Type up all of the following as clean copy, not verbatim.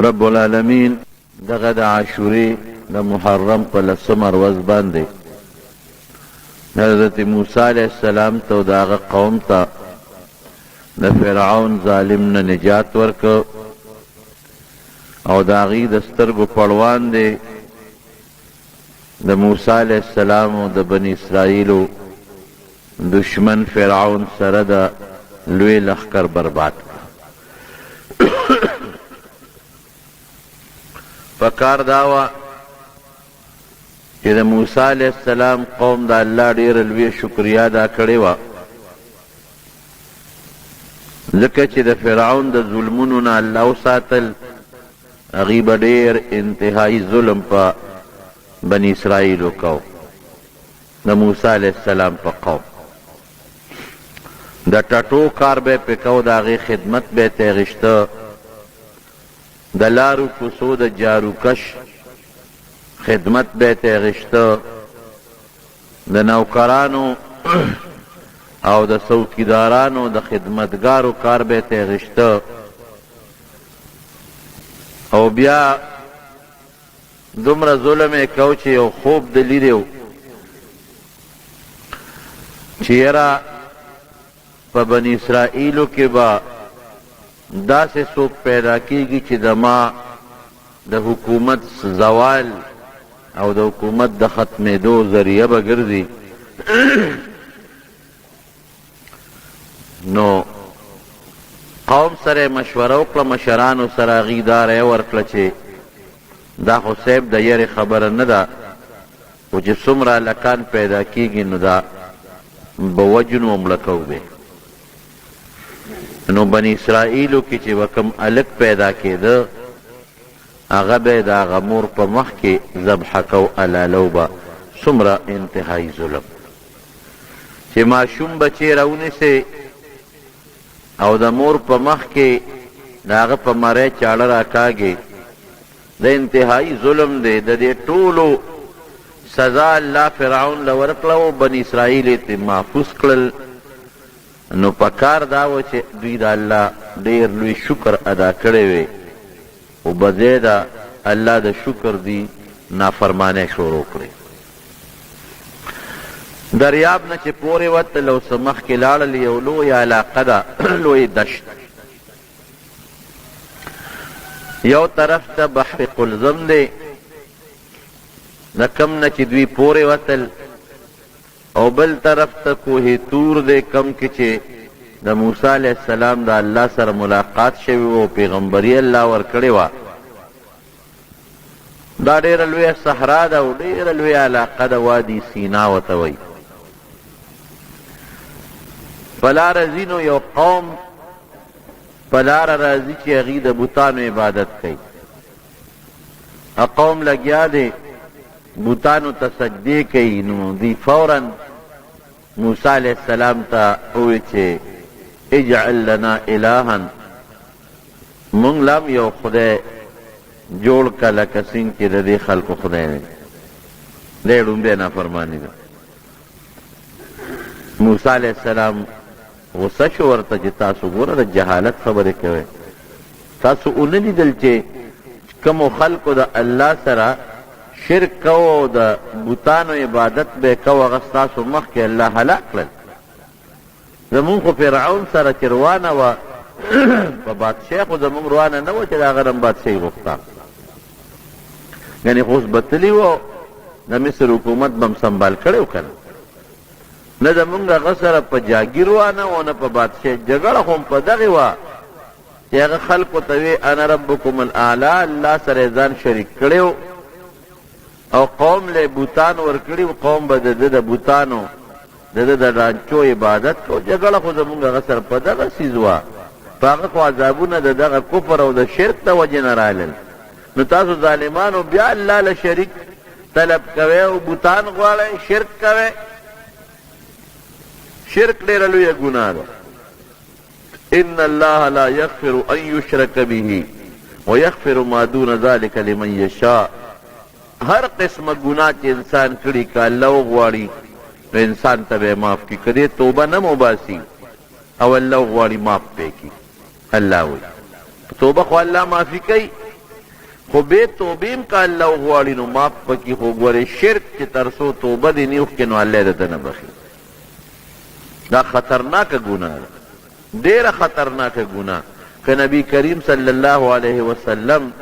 رب العالمین دغه د عاشورې د محرم په لسمه ورځ باندې حضرت موسی علیه السلام ته او د هغه قوم ته د فرعون ظالم نه نجات ورکړ او د هغوی د سترګو پړوان دی د موسی علیه السلام او د بني اسرائیلو دښمن فرعون سره د لوی لښکر برباد کړ. پکار دا وه چې د موسی علیه السلام قوم د الله ډېره لویه شکریا ادا کړې وه، ځکه چې د فرعون د ظلمونو نه الله وساتل. هغوی به ډېر انتهایي ظلم په بني اسرائیلو کو، د موسی علیه السلام په قوم. د ټټو کار به یې پرې کو، د هغې خدمت به یې ترې اخیسته، د لارو کوڅو د جاروکش خدمت به یې ترې اخیسته، د نوکرانو او د څوکیدارانو د خدمتګارو کار به یې ترې اخیسته. او بیا دومره ظلم یې کو چې یو خوب د لیدی و چې یاره په بني اسرائیلو کې به داسې څوک پیدا کیږي چې د ما د حکومت زوال او د حکومت د ختمېدو ذریعه به ګرځي. نو قوم سره یې مشوره وکړه، مشرانو سره هغوی دا رایه ورکړه چې دا خو صاحب د یرې خبره نه ده، خو چې څومره هلکان پیدا کېږي نو دا به وژنو او مړه کوو به. نو بني اسرائیلو کې چې به کوم هلک پیدا کېده هغه به یې د هغه مور په مخ کې ذبح کو، حلالو به. څومره انتهایي ظلم چې ماشوم بچی راونیسې او د مور په مخ کې د هغه په مرۍ چاړه راکاږې، دا انتهایي ظلم دی. د دې ټولو سزا الله فرعون له ورکړه او بني اسرائیل یې ترې محفوظ کړل. نو پکار دا وه چې دوی د الله ډېر لوی شکر ادا کړی وی، خو بځای د الله د شکر دوی نافرمانۍ شروع کړې. دریاب نه چې پورې وتل او څه مخکې لاړل، یو لویه علاقه ده، لوی دشت، یو طرف ته بحر قلزم دی د کوم نه چې دوی پورې وتل، او بل طرف ته کوه طور دی کوم کې چې د موسی علیه السلام د الله سره ملاقات شوی و او پیغمبري الله ورکړې وه. دا ډېره لویه صحرا ده او ډېره لویه علاقه ده، وادي سینا ورته وایي. په لاره ځي نو یو قوم په لاره راځي چې هغوی د بتانو عبادت کوي. قوم لګیا دی بتانو ته سجدې کوي، نو دوی فورا موسی علیه السلام ته وویل چې اجعل لنا الها، مونږ له هم یو خدای جوړ که لکه څنګه چې د دې خلکو خدای دی. دا یې ړومبی نافرماني ده. موسی علیه السلام غوسه شو ورته چې تاسو ګوره د جهالت خبرې کوئ، تاسو ونه لیدل چې کومو خلکو د الله سره شرک کوو او د بتانو عبادت به یې کوو، هغه ستاسو مخکې الله هلاک کړل. زمونږ خو فرعون سره چې روانه وه په بادشاهي خو زمونږ روانه نه وه چې د هغه نه بادشاهي غوښته، یعنې خو اوس به تللي وو، د مصر حکومت به هم سنبال کړی و که نه. نه زمونږ هغه سره په جاګیر وانه وه نه په بادشاهي، جګړه خو هم په دغې وه چې هغه خلکو ته وی انا ربکم الاعلی، الله سره یې ځان شریک کړی او قوم له بوتان ورکړي، قوم به د ده د بوتانو د ده د ډانچو عبادت کو. جګړه خو زمونږ هغه سره په دغه څیز وه، په هغه خو عذابونه د دغه کفر او د شرک د وجې نه رالل. نو تاسو ظالمانو بیا الله له شریک طلب کوئ او بوتان غواړئ، شرک کوئ. شرک ډېره لویه ګناه ده. ان الله لا یغفر ان یشرک به ویغفر ما دون ذلک لمن یشاء. هر قسمه ګناه چې انسان کړي که الله وغواړي نو انسان ته به یې معاف کړي، که دې توبه نه مباسي او الله وغواړي معاف به یې کړي. الله وایي توبه خو الله معافي کوي، خو بې توبې هم که الله وغواړي نو معاف به کړي، خو ګورې شرک چې تر څو توبه دې نه وکړي نو الله یې درته نه بخښي. دا خطرناکه ګناه ده، ډېره خطرناکه ګناه. که نبي کریم صلی الله علیه وسلم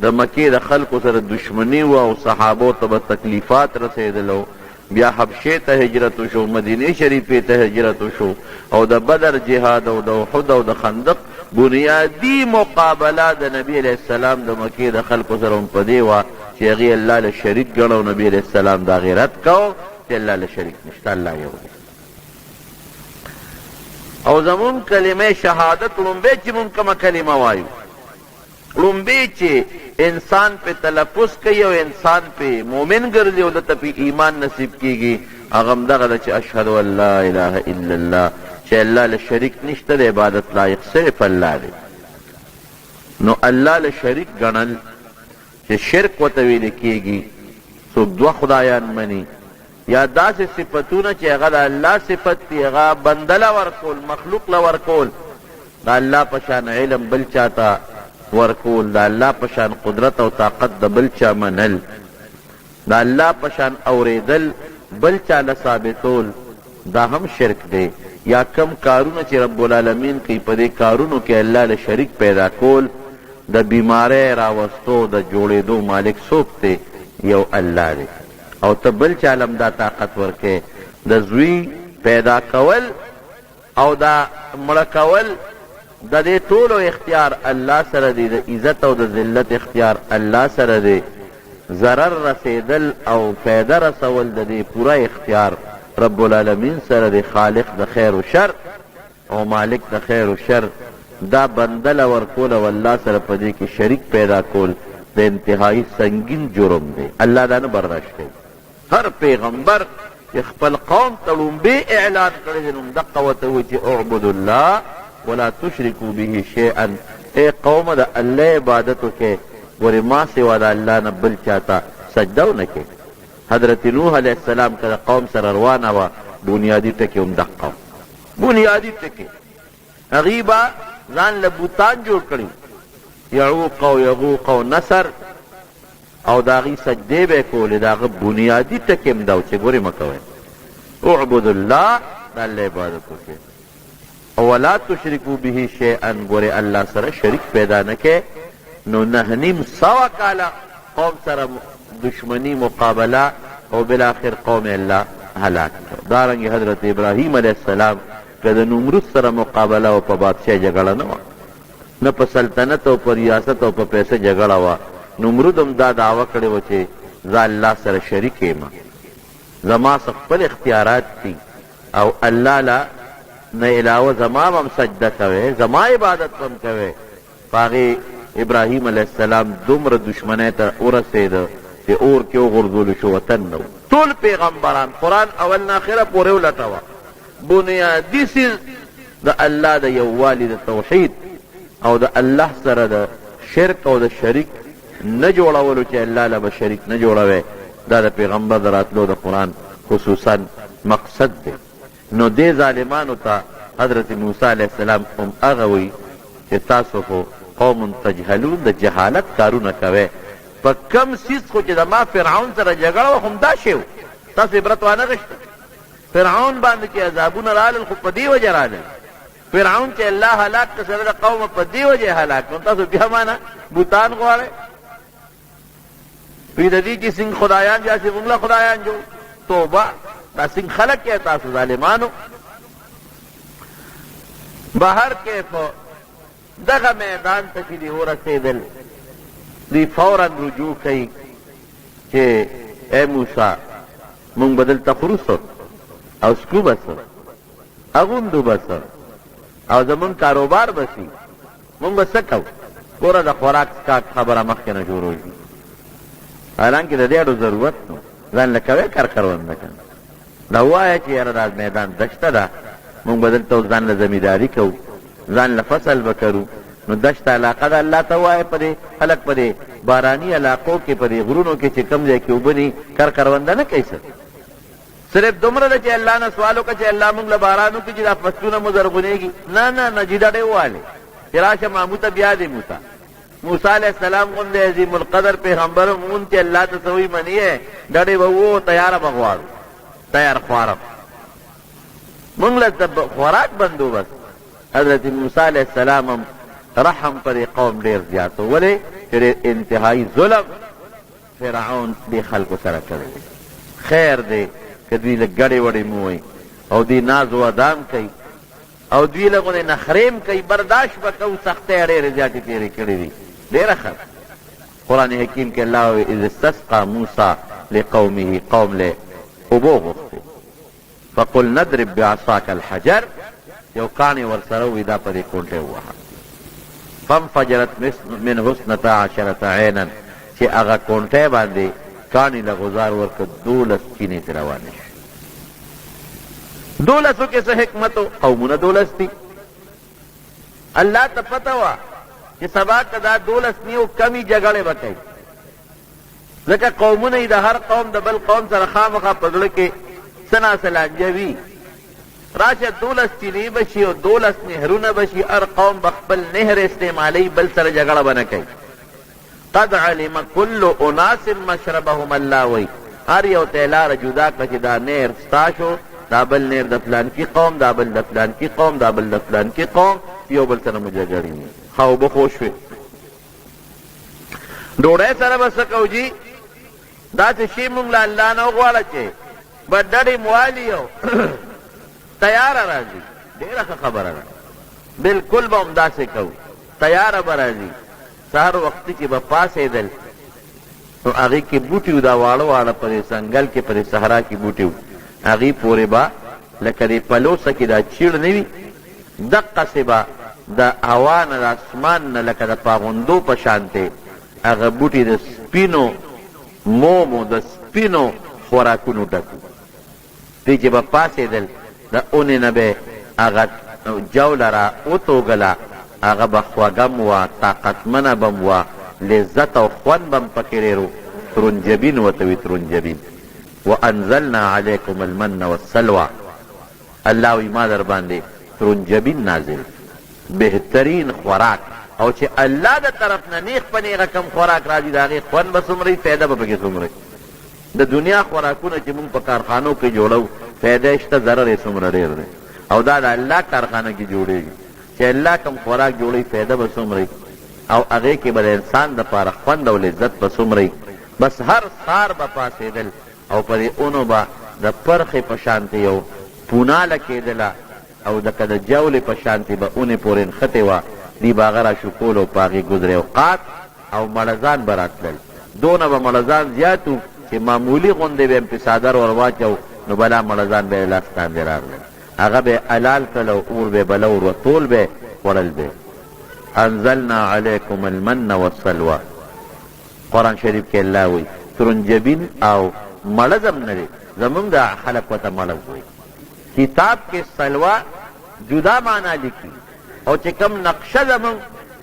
د مکې د خلکو سره دښمني وه او صحابو ته به تکلیفات رسېدل او بیا حبشې ته هجرت وشو، مدینې شریفې ته هجرت وشو او د بدر جهاد او د احد او د خندق بنیادي مقابله د نبي علیه السلام د مکې د خلکو سره هم په دې وه چې هغوی الله له شریک ګڼه او نبي علیه السلام د هغې رد کاوه چې الله له شریک نشته، الله یو دی. او زمونږ کلمه شهادت ړومبی چې مونږ کومه کلمه وایو، ړومبی چې انسان پې تلفظ کوي او انسان پې مؤمن ګرځي او ده ته پې ایمان نصیب کېږي، هغه همدغه ده چې اشهد ان لا اله الا الله، چې الله له شریک نشته، د عبادت لایق صرف الله دی. نو الله له شریک ګڼل چې شرک ورته ویل کېږي، څوک دوه خدایان مني یا داسې صفتونه چې هغه د الله صفت دي، هغه بنده له ورکول، مخلوق له ورکول، د الله په شان علم بل چا ته ورکول، د الله په شان قدرت او طاقت د بل چا منل، د الله په شان اورېدل بل چا له ثابتول، دا هم شرک دی. یا کوم کارونه چې رب العالمین کوي په دې کارونو کې الله له شریک پیدا کول، د بیمارۍ راوستو د جوړېدو مالک څوک دی؟ یو الله دی. او ته بل چا له هم دا طاقت ورکوې، د زوی پیدا کول او دا مړه کول د دې ټولو اختیار الله سره دی، د عزت او د ذلت اختیار الله سره دی، ضرر رسېدل او فایده رسول د دې پوره اختیار رب العالمین سره دی، خالق د خیر و شر او مالک د خیر و شر، دا بنده له ورکول او الله سره په دې کې شریک پیدا کول د انتهايي سنګین جرم دی، الله دا نه برداشت کوي. هر پیغمبر چې خپل قوم ته ړومبی اعلان کړی دی نو همدقه ورته ووایي چې اعبدوا الله ولا تشرکوا به شیئا، ای قومه د الله عبادت وکړئ، ګورې ما سوا د الله نه بل چا ته سجده ونه کړئ. حضرت نوح علیه السلام که د قوم سره روانه وه بنیادي ټکی همدقه و، بنیادي ټکی. هغوی به ځان له بتان جوړ کړي، یعوق او یغوق او نسر، او د هغوی سجدې به یې کولې. د هغه بنیادي ټکی هم دا و چې ګورې مه کوئ، اعبدوا الله، د الله عبادت وکړئ، او ولا تشرکو به شیئا، ګورې الله سره شریک پیدا نه کړئ. نو 950 کاله قوم سره دښمني مقابله او بالاخر قوم یې الله هلاک کړ. دارنګه حضرت ابراهیم علیه السلام که د نمرود سره مقابله وه، په بادشاهۍ جګړه نه وه، نه په سلطنت او په ریاست او په پیسه جګړه وه. نمرود هم دا دعوه کړې وه چې زه الله سره شریک یم، زما څه خپل اختیارات دي او الله له نه علاوه زما به هم سجده کوې، زما عبادت به هم کوې. په هغې ابراهیم علیه السلام دومره دښمنۍ ته ورسېده چې اور کې وغورځول شو، وطن نه و. ټول پیغمبران قرآن اول نه اخره پورې ولټوه، بنیادي څیز د الله د یووالي د توحید او د الله سره د شرک او د شریک نه جوړولو چې الله له به شریک نه جوړوی، دا د پیغمبر د راتلو د قرآن خصوصا مقصد دی. نو دې ظالمانو ته حضرت موسی علیه السلام هم هغه وایي چې تاسو خو قوم تجهلون، د جهالت کارونه کوئ، په کوم څیز خو چې د ما فرعون سره جګړه وه خو همدا شی و، تاسو عبرت وانه غشته. فرعون باندې چې عذابونه رالل خو په دې وجه رالل، فرعون چې الله هلاک کړ سره د قومه په دې وجه یې هلاک کړ، تاسو بیا مانه بوتان غواړئ؟ وی د دې چې څنګه خدایان دي هسې موږ له خدایان جوړ. توبه، دا څنګه خلک یې تاسو ظالمانو. بهر کیف دغه میدان ته چې دوی ورسېدل، دوی فورا رجوع کوي چې ای موسی، موږ به دلته خورو څه او څکو به څه، اغوندو به څه او زموږ کاروبار به څه، موږ به څه کوو؟ ګوره د خوراک څښاک خبره مخکې نه شروع شي، حالانکه د دې اړو ضرورت نو ځان له کوې کر کرونده که نه. دا ووایه چې یاره دا میدان دشته ده، موږ به دلته اوس ځان له زمینداري کوو، ځان له فصل به کرو، نو دشته علاقه ده، الله ته ووایه په دې خلک په دې باراني علاقو کې په دې غرونو کې چې کوم ځای کې اوبه ني کر کرونده نه کوي. څه صرف دومره ده چې الله نه سوال وکړه چې الله موږ له باران وکړي چې دا فصلونه مو زرغونېږي. نه نه نه، جیده ډېر ووالې چې راشه مامو ته بیا دې موته. موسی علیه السلام غوندې عظیم القدر پیغمبر مونږ چې الله ته څه وایي مني یې، ډډې به وو، تیاره به غواړو، تیار خواره مونږ له د خوراک بندوبست. حضرت موسی علیه السلام هم رحم په دې قوم ډېر زیات و، ولې چې ډېر انتهایي ظلم فرعون دې خلکو سره کړی دی. خیر دی که دوی لږ ګډې وډې مو وایي او دوی ناز و ادام کوي او دوی له غوندې نخرې هم کوي، برداشت به کوو، سختۍ ډېرې زیاتې تېرې کړې دي، ډېره ښه ده. قرآن حکیم کې الله وایي اذ استسقی موسی لقومه، قوم له اوبو غوښتې، فقلنا اضرب بعصاک الحجر، یو کاڼی ورسره ووي دا په دې کونټې ووهه، فانفجرت منه اثنتا عشرة عینا، چې هغه کونټې باندې کاڼي له غزار ورکړ، دولس چینې ترې روانې شوې. دولسو کې څه حکمت و؟ قومونه دولس دي. الله ته پته وه چې سبا که دا دولس نیو کمې جګړې به کوي، ځکه قومونه یې د هر قوم د بل قوم سره خامخا په زړه کې څه ناڅه لانجه وي. راشه دولس چینې به شي او دولس نهرونه به شي، هر قوم به خپل نهر استعمالوي، بل سره جګړه به نه کوي. قد علم کل اناس مشربهم، الله وایي هر یو ته یې لاره جدا کړه چې دا نهر ستا شو، دا بل نهر د فلانکي قوم، دا بل د فلانکي قوم، دا بل د فلانکي قوم، یو بل سره مو جګړې وي. ښه اوبه خو شوې، ډوډۍ سره به څه کوو جي؟ داسې شی مونږ له الله نه وغواړه چې به ډډې مو والي او تیاره راځي. ډېره ښه خبره ده، بلکل به همداسې کوو، تیاره به راځي. سهار وختي چې به پاڅېدل نو هغې کې بوټي وو، دا واړه واړه په دې ځنګل کې په دې صحرا کې بوټي وو، هغې پورې به لکه دې پلوسه کې دا چیړ نه وي، دقسې به د هوا نه د اسمان نه لکه د پاغوندو په شانتې هغه بوټي د سپینو مومو د سپینو خوراکونو ډک وو. دوی چې به پاڅېدل د اونې نه به هغه جوله را وتوږله، هغه به خوږه هم وه، طاقتمنه به هم وه، لذت او خوند به هم پکې ډېر و، ترنجبین ورته وي ترنجبین. وانزلنا علیکم المن والسلوی، الله وایي ما درباندې ترنجبین نازل کړ، بهترین خوراک، او چې الله د طرف نه نیغ په نیغه کوم خوراک راځي د هغې خوند به څومره وي، فایده به پکې څومره وي. د دنیا خوراکونه چې موږ په کارخانو کې جوړوو، فایده یې شته، ضرر یې څومره ډېر دی. او دا د الله کارخانه کې جوړېږي، چې الله کوم خوراک جوړوي، فایده به څومره وي او هغې کې به د انسان دپاره خوند او لذت به څومره وي. بس هر سهار به پاڅېدل او په دې اونو به د پرخې په شانتې یو پوناله کېدله او لکه د جولې په شانتې به اونې پورې نښتې وه، دوی به هغه راشوکول او په هغې ګذر اوقات او مړزان به راتلل، دونه به مړزان زیات وو چې معمولي غوندې به یې هم پرې څادر ور واچاوه نو بلا مړزان به یې لاس لاندې راغلل، هغه به یې حلال کړل او اور به یې بلو وروتول به یې، خوړل به یې. انزلنا علیکم المن والسلوی، قرآن شریف کې الله وایي ترنجبین او مړز هم نه دی، زمونږ خلک ورته مړز وایي. کتاب کې سلوی جدا معنا لیکي او چې کوم نقشه زمونږ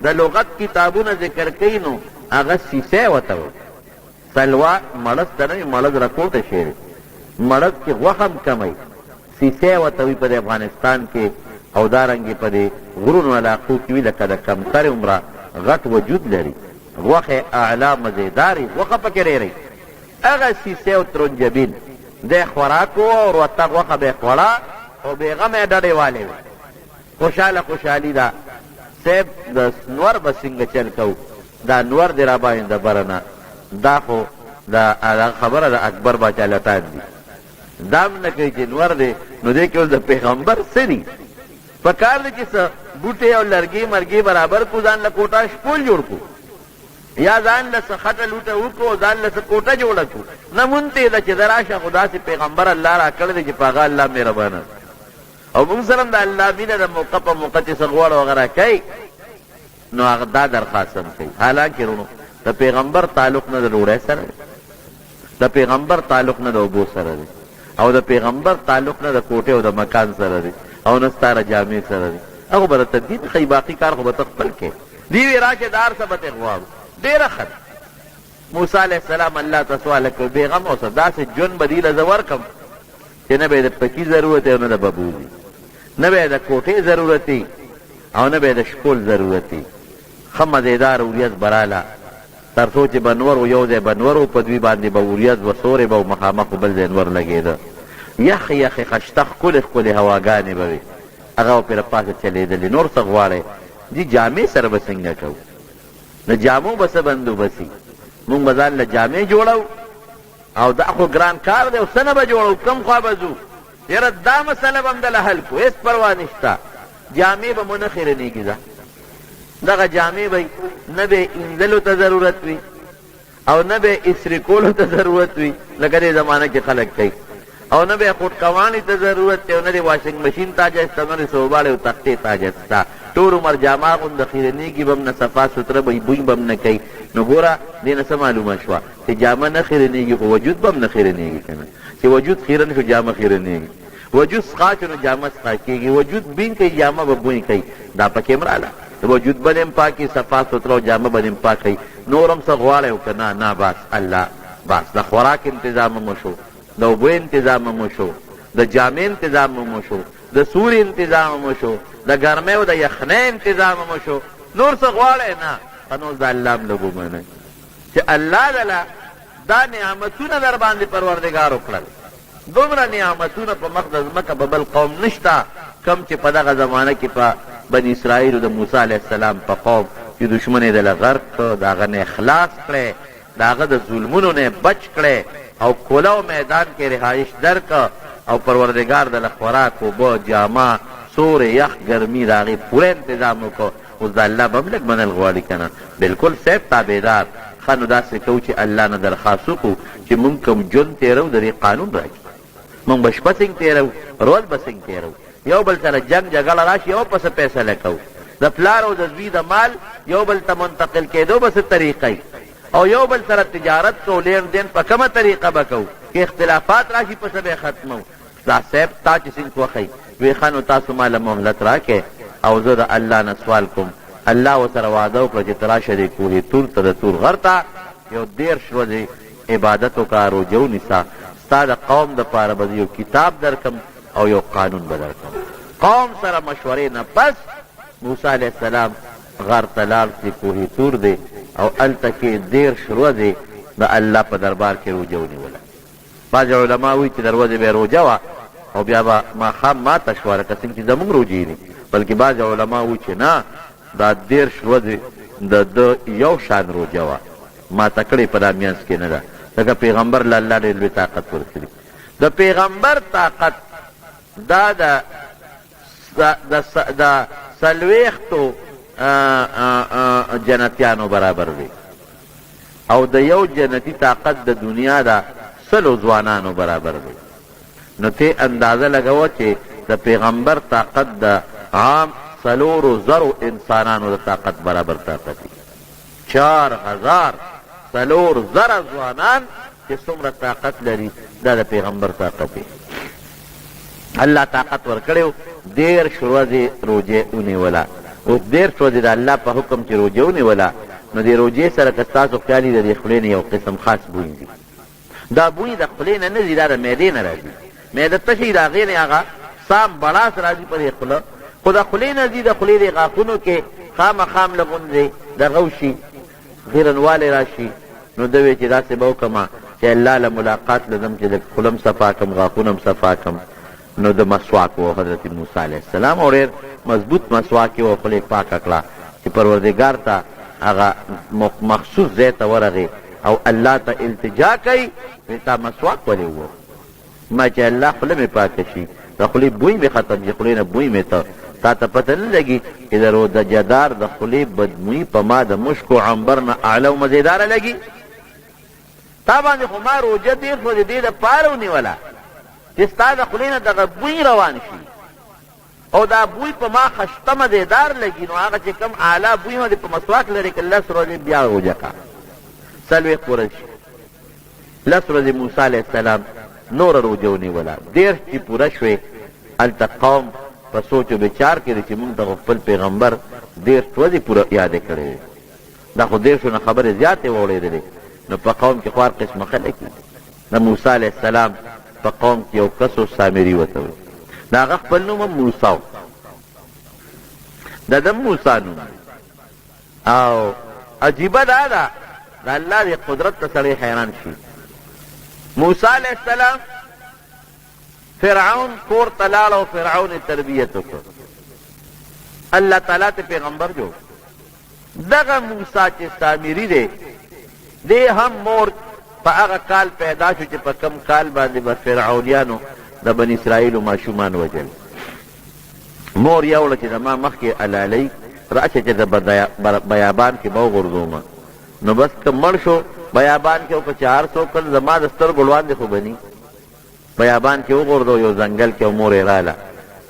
د لغت کتابونه ذکر کوي نو هغه سیسی ورته وایي. سلوا مړز ته نه وي، مړز رکوټه شی دی، مړز کې غوښه هم کمه وي، سیسی ورته وایي په دې افغانستان کې او دارنګې په دې غرونو علاقو کې وي، لکه د کمترې عمره غټ وجود لري، غوښه یې اعلی مزېدارې، غوښه پکې ډېره وي. هغه سیسی او ترنجبین دی خوراک و او روته غوښه به یې خوړه او بېغمه یې ډډې والې وې. خوشحاله خوشحالي ده صیب د نور به څنګه چل کوو دا نور دې راباندې د بره نه دا خو د هغه خبره د اکبر باچا لټان دي دا هم نه کوي چې نور دی نو دې کې اوس د پیغمبر څه دي په کار دی چې څه بوټی او لرګي مرګي برابر کړو ځان له کوټه شپول جوړ کړو یا ځان له څه خټه لوټه وکړو او ځان له څه کوټه جوړه کړو نه مونږ ته ده چې راشه خو داسې پیغمبر الله راکړی دی چې په هغه الله مهربانه او موږ سره هم د الله مینه ده، موقع په موقع چې څه غواړو هغه راکوي، نو هغه دا درخواست هم کوي. حالانکه وروڼو د پیغمبر تعلق نه د ډوډۍ سره دی، د پیغمبر تعلق نه د اوبو سره دی، او د پیغمبر تعلق نه د کوټې او د مکان سره دی، او نه ستا د جامې سره دی. هغه به درته دین ښیي، باقي کار خو به ته خپل کوې. دی وی راشه دا هر څه به ترې غواړو. ډېره ښه ده. موسی علیه السلام الله ته سوال وکړ، بېغمه اوسه، داسې ژوند به دې له زه ورکړم چې نه به یې د پکي ضرورت وي او نه د ببوزي، نه به یې د کوټې ضرورت وي او نه به یې د شپول ضرورت وي. ښه مزېداره وریځ به راله، تر څو چې به نور و، یو ځای به نور و، په دوی باندې به وریځ وه، سوری به و، مخامخ و بل ځای نور لګېده. یخې یخې خشته ښکلې ښکلې هواګانې به وې، هغه به پرې راپاسه چلېدلې. نور څه غواړی؟ دي جامې سره به څنګه کوو؟ د جامو به څه بندوبست وي؟ موږ به ځان له جامې جوړوو او دا خو ګران کار دی او څه نه به جوړوو، کوم خوا به ځو؟ یاره دا مسله به هم دله حل کړو، هېڅ پروا نشته. جامې به مو نه خیرنېږي، ځه دغه جامې به نه به اینځلو ته ضرورت وي او نه به استري کولو ته ضرورت وي لکه دې زمانه کې خلک کوي، او نه به خوټکواني ته ضرورت دی، او نه دې واشنګ مشین ته حاجت شته، نه دې څوباړې او تختې ته حاجت شته. ټول عمر جامه اغونده، خیرنېږي به هم نه، صفا سوتره به وي، بوی به هم نه کوي. نو ګوره دې نه څه معلومه شوه چې جامه نه خیرنېږي خو وجود به هم نه خیرنېږي که نه؟ چې وجود خیرن شو جامه خیرنېږي، وجود سخا شو نو جامه سخا کېږي، وجود بین کوي جامه به بوی کوي. دا پکې هم راله، وجود به دې هم پاک وي، صفا سوتره او جامه به دې هم پاکه وي. نور هم څه غواړی او که نه؟ نه بس الله بس د خوراک انتظام هم وشو، د اوبو انتظام هم وشو، د جامې انتظام هم وشو، د سوري انتظام هم وشو، د ګرمۍ او د یخنۍ انتظام هم وشو. نور څه غواړی؟ نه. ښه نو اوس د الله هم لږ ومنئ چې الله دله دا نعمتونه در باندې پروردګار وکړل. دومره نعمتونه په مخ د ځمکه په بل قوم نشته کوم چې په دغه زمانه کې په بني اسرائیلو د موسی علیه السلام په قوم چې دښمن یې دله غرق کړ، د هغه نه یې خلاص کړی، د هغه د ظلمونو نه یې بچ کړی او کوله او میدان کې رهایش درکړ او پروردګار دله خوراک، اوبه، جامه، سوری، یخ، ګرمي د هغې پوره انتظام وکړ. اوس د الله به هم لږ منل غواړي که نه؟ بلکل صاحب تابعدار. ښه نو داسې کوو چې الله نه درخواست وکړو چې مونږ کوم ژوند تېروو د دې قانون راکړي. مونږ به شپه څنګه تېروو، ورځ به څنګه تېروو، یو بل سره جنګ جګړه راشي یو په څه فیصله کوو، د پلار او د زوی د مال یو بل ته منتقل کېدو به څه طریقه وي، او یو بل سره تجارت کوو، لین دین په کومه طریقه به کوو، که اختلافات راشي په څه به یې ختموو. دا صاحب تا چې څنګه خوښه وي. وی ښه نو تاسو ماله مهلت راکړئ او زه د الله نه سوال کوم. الله ورسره وعده وکړه چې ته راشه دې کوه طور ته، د طور غر ته، یو 30 ورځې عبادت وکړه، روژه ونیسه، ستا د قوم دپاره به زه یو کتاب درکړم او یو قانون به درکړم. قوم سره مشورې نه پس موسی علیه السلام غر ته لاړ چې کوه طور دی او هلته کې 30 ورځې د الله په دربار کې روژه ونیوله. بعضې علما وایي چې د ورځې به یې روژه وه او بیا به ماښام ماته شوه لکه څنګه چې زموږ روژې دي، بلکې بعضې علما وایي چې نه، دا 30 ورځې د ده یو شان روژه وه، ماته کړې په دا مینځ کې نه ده، ځکه پیغمبر له الله ډېر لوی طاقت ورکړي. د پیغمبر طاقت دا د د 40 جنتیانو برابر دی او د یو جنتي طاقت د دنیا د 100 ځوانانو برابر دی. نو ته اندازه لګوه چې د پیغمبر طاقت د عام 4000 انسانانو د طاقت برابر طاقت دی. 4000 4000 ځوانان چې څومره طاقت لري دا د پیغمبر طاقت دی. الله طاقت ورکړی و، 30 ورځې روژه ونیوله. اوس 30 ورځې د الله په حکم چې روژه ونیوله، نو دې روژې سره که ستاسو خیال وي د دې خولې نه یو قسم خاص بوی ځي. دا بوی د خولې نه نه ځي، دا د معدې نه راځي. معده تشه وي، د هغې نه هغه سام بړاس راځي په دې خوله، خو د خولې نه ځي، د خولې دې غاښونو کې خامخا هم لغونځې دغه وشي، خیرنوالی راشي. نو ده وی چې داسې به وکړم چې الله له ملاقات له ځم چې لږ خوله هم صفا کړم، غاښونه هم صفا کړم. نو ده مسواک ووهه حضرت موسی علیه السلام، او ډېر مضبوط مسواک یې ووهه، خوله یې پاکه کړه چې پروردګار ته هغه مخصوص ځای ته ورغی او الله ته التجا کوي، وی تا مسواک ولې ووهه؟ ما چې الله خوله مې پاکه شي، د خولې بوی مې ختم شي، خولې نه بوی مې ته تا ته پته نه لګي چې د رودجدار د خولې بدبویي په ما د مشکو عنبر نه اعلی او مزېداره لګي؟ تا باندې خو ما روژه 30 ورځې دې دپاره ونیوله چې ستا د خولې نه دغه بوی روان شي او دا بوی په ما خشته مزېدار لګي. نو هغه چې کوم اعلی بوی مې په مسواک لرې کړ، 10 ورځې بیا روژه کا، 40 ورځې شي. 10 ورځې موسی علیه السلام نوره روژه ونیوله. 30 چې پوره شوې، هلته قوم په سوچ و بچار کې دی چې مونږ ته خو خپل پیغمبر 30 ورځې پوره یادې کړې وې، دا خو 30 نه خبرې زیاتې واورېدلې. نو په قوم کې خو هر قسمه خلک وي. د موسی علیه السلام په قوم کې یو کس و، سامري ورته وایي، د هغه خپل نوم هم موسی و، د ده هم موسی نوم دی. او عجیبه دا ده، د الله دې قدرت ته سړی حیران شي. موسی علیه السلام فرعون کور ته لاړ او فرعون یې تربیت وکړ، الله تعالی ته پیغمبر جوړ. دغه موسی چې سامري دی، دی هم مور په هغه کال پیدا شو چې په کوم کال باندې به فرعونیانو د بني اسرائیلو ماشومان وژل. مور یوړه چې زما مخکې حلالوي، راشه چې د بیابان کې به وغورځوم، نو بس که مړ شو بیابان کې او که چې هر څه وکړل زما د سترګو وړاندې خو به ني. بیابان کې وغورځو یو ځنګل کې او مور یې راله،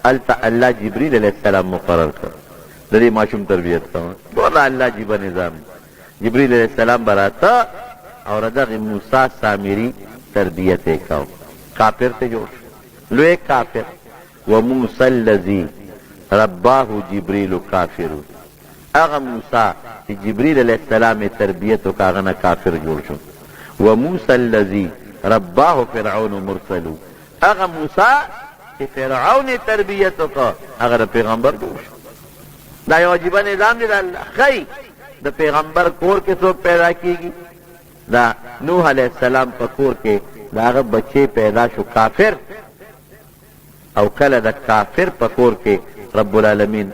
هلته الله جبریل علیه السلام مقرر کړ د دې ماشوم تربیت کوه. ګوره الله عجیبه نظام دی. جبریل علیه السلام به راته او د دغې موسی سامري تربیت یې کاوه. کافر ته جوړ شو، لوی کافر. وموسی الذي رباه جبریل کافر، هغه موسی چې جبریل علیه السلام یې تربیت وکړ هغه نه کافر جوړ شو. وموسی الذي رباه فرعون مرسل، هغه موسی چې فرعون یې تربیت وکړ هغه د پیغمبر جوړ شو. دا یو عجیبه نظام دی د الله. ښیي د پیغمبر کور کې څوک پیدا کیږي؟ د نوح علیه السلام په کور کې د هغه بچی پیدا شو کافر، او کله د کافر په کور کې رب العالمین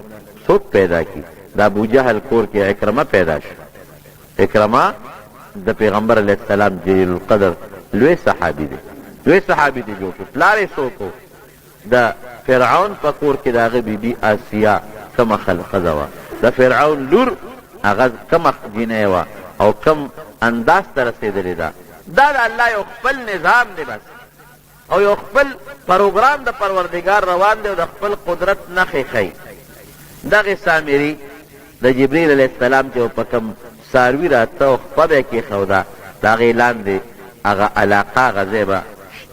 څوک پیدا کی؟ د ابو جهل کور کې عکرمه پیدا شو. عکرمه د پیغمبر علیه السلام جلیل القدر لوی صحابي دی، لوی صحابي دی جوړ شو. پلار یې څوک و؟ د فرعون په کور کې د هغه بیبي آسیه کومه ښځه وه، د فرعون لور هغه کومه جینۍ وه او کوم انداز ته رسېدلې ده. دا د الله یو خپل نظام دی بس، او یو خپل پروګرام د پروردګار روان دی او د خپل قدرت نښې ښیي. دغې سامري د جبریل علیه السلام چې په کوم څاروي راته او خپه به یې کېښوده، د هغې لاندې هغه علاقه هغه ځای به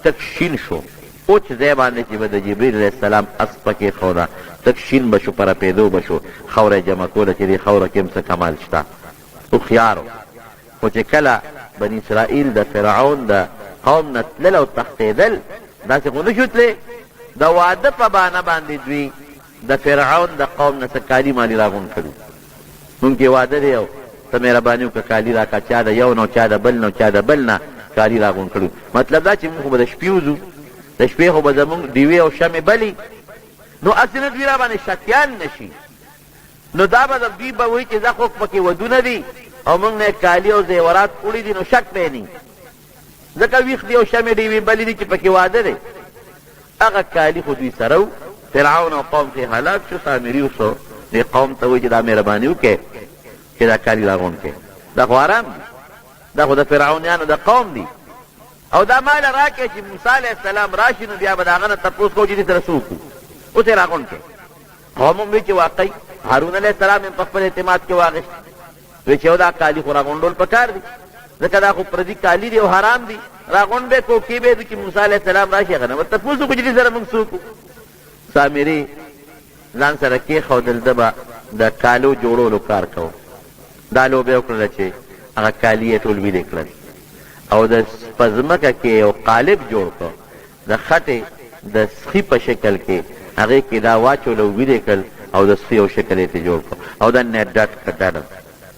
تک شین شو. اوچ ځای باندې چې به د جبریل علیه السلام اس خپه کېښوده، تک شین به شو، په رپېدو به شو. خاوره یې جمع کوله چې دې خاوره کې هم څه کمال شته. هوښیار و. خو چې کله بني اسرائیل د فرعون د قوم نه تلل او تښتېدل، داسې خو نه شو تللی، د واده په بانه باندې دوی د فرعون د قوم نه څه کالي مالي راغونډ کړي. مونږ کې واده دی او ته مهرباني وکړه کالي راکړه، چا د یو نه او چا د بل نه او چا د بل نه کالي راغونډ کړي. مطلب دا چې مونږ خو به د شپې وځو، د شپې خو به زمونږ ډیوې او شمې بلي، نو هسې نه دوی راباندې شکیان نه شي. نو دا به دوی به وایي چې ځه خو پکې ودونه دي او موږ نه یې کالي او زیورات وړي دي، نو شک به یې نه وي، ځکه ویښ دي او شمې ډیوې بلې دي چې پکې واده دی. هغه کالي خو دوی سره وو. فرعون او قوم ترې هلاک شو. سامري اوس دې قوم ته وایي چې دا مهرباني وکړئ چې دا کالي راغونډ کړئ، دا خو حرام دي، دا خو د فرعونیانو د قوم دي، او دا مال راکړئ چې موسی علیه السلام راشي نو بیا به د هغه نه تپوس کوو چې دې سره څه وکړو. اوس یې راغونډ کړئ. قوم هم وی چې واقعي هارون علیه السلام یې په خپل اعتماد کې واخیست، وی چې دا کالي خو راغونډول پکار دي، ځکه دا خو پردي کالي دي او حرام دي، راغونډ به کو کې به چې موسی علیه السلام راشي هغه نه ورته تپوس وکړو چې دې سره موږ څه وکړو. سامري ځان سره کېښودل، ده به د کالو جوړولو کار کوو. دا لوبه یې وکړله چې هغه کالي یې ټول ویلې کړل او د په ځمکه کې یو قالب جوړ کړ، د خټې د سخي په شکل کې هغې کې دا واچول او ویلې کړل او د سخي یو شکل یې ترې جوړ کړ او دننه یې ډډ کړ ډډ.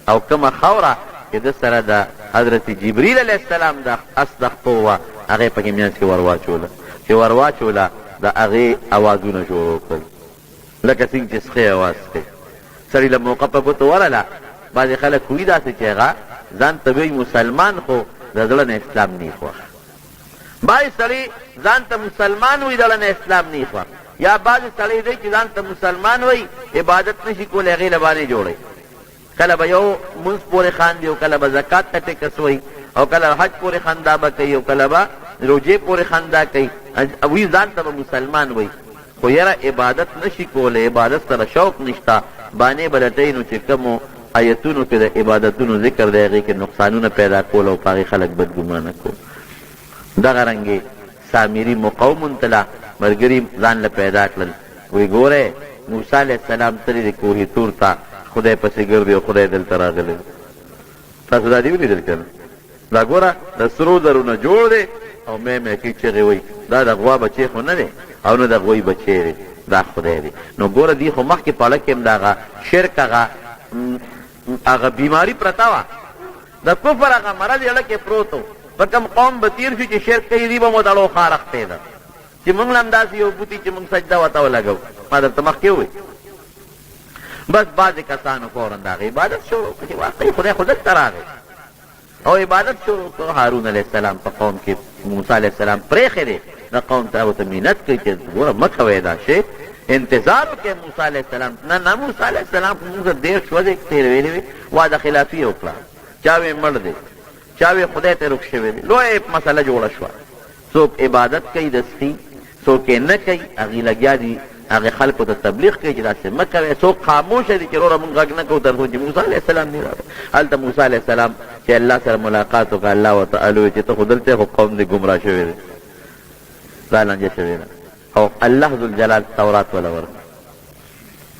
او کومه خاوره چې ده سره د حضرت جبریل علیه السلام د اس د خپو وه هغه یې پکې منځ کې ورواچوله، چې ورواچوله د هغې اوازونه شروع کړل لکه څنګه چې سخی اواز کوي. سړي له موقع په ګوتو ورله. بعضې خلک خو وي داسې چې هغه ځان ته وایي مسلمان خو د زړه نه اسلام نه خوښ. بعضې سړی ځان ته مسلمان وایي د زړه نه اسلام نه خوښ، یا بعضې سړی دی چې ځان ته مسلمان وایي عبادت نه شي کولی هغې له بانې جوړوي. کله به یو مونځ پورې خاندي او کله به زکات ته ټیکس وایي او کله حج پورې خندا به کوي او کله به روژې پورې خندا کوي، وي ځان ته به مسلمان وایي خو یاره عبادت نه شي کولی، عبادت سره شوق نشته، بانې به لټوي. نو چې کومو آیتونو کې د عبادتونو ذکر دی هغې کې نقصانونه پیدا کول او په هغې خلک بدګمانه کول. دغه رنګې سامري موقع وموندله، ملګري ځان له پیدا کړل، وایي ګورئ موسی علیه السلام تللی دی کوه طور ته، خدای پسې ګرځي او خدای دلته راغلی دی. تاسو دا دي ولیدل که نه؟ دا ګوره د سرو زرو نه جوړ دی او مې مې کوي چغې وایي، دا د غوا بچی خو نه دی او نه د غوی بچی دی، دا خدای دی. نو ګوره دی خو مخکې په اړه کې هم د هغه شرک هغه هغه بیماري پرته وه، د کفر هغه مرض یې زړه کې پروت و. په کوم قوم به تېر شو چې شرک کوي، دوی به مو دړو خارښ کېده چې موږ له همداسې یو بوتي چې موږ سجده ورته ولګوو. ما درته مخکې وویل، بس بعضې کسانو فورا د هغې عبادت شروع کړ چې واقعي خدای خو دلته راغی او عبادت شروع کړ. هارون علیه السلام په قوم کې موسی علیه السلام پرېښی دی، د قوم ته ورته منت کوي چې ګوره مه کوئ دا شی، انتظار وکړئ موسی علیه السلام. نه نه، موسی علیه السلام خو موږ سره 30 ورځې تېرولې وې، وعده خلافي یې وکړه، چا وې مړ دی، چا وې خدای ته ورک شوی دی. لویه مسله جوړه شوه. څوک عبادت کوي د سخي، څوک یې نه کوي، هغوی لګیا دي هغې خلکو ته تبلیغ کوي چې داسې مه کوئ. څوک خاموشه دي چې وروره موږ غږ نه کوو تر څو چې موسی علیه السلام نه راغی. هلته موسی علیه السلام چې الله سره ملاقات وکړ، الله ورته وویل چې ته خو دلته یې، خو قوم دې ګمراه شوی دی، دا لانجه شوې ده. او الله ذوالجلال تورات وله ورکړ،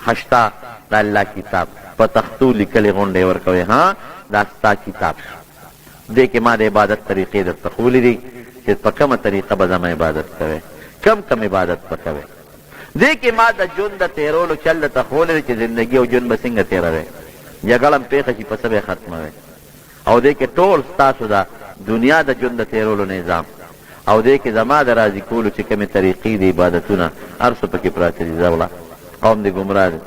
هشتا د الله کتاب په تختو لیکلې غونډې ورکوي، ها دا ستا کتاب شو، دې کې ما د عبادت طریقې درته ښوولې دي چې په کومه طریقه به زما عبادت کوې، کم کم عبادت به کوې. دې کې ما د ژوند د تېرولو چل درته ښوولی دی چې زندګي او ژوند به څنګه تېروې، جګړه هم پېښه شي په څه به یې ختموې. او دې کې ټول ستاسو د دنیا د ژوند د تېرولو نظام او دې کې زما د راضي کولو چې کومې طریقې دي، عبادتونه، هر څه پکې پراته دي. ځه وړه، قوم دې ګمراه دی،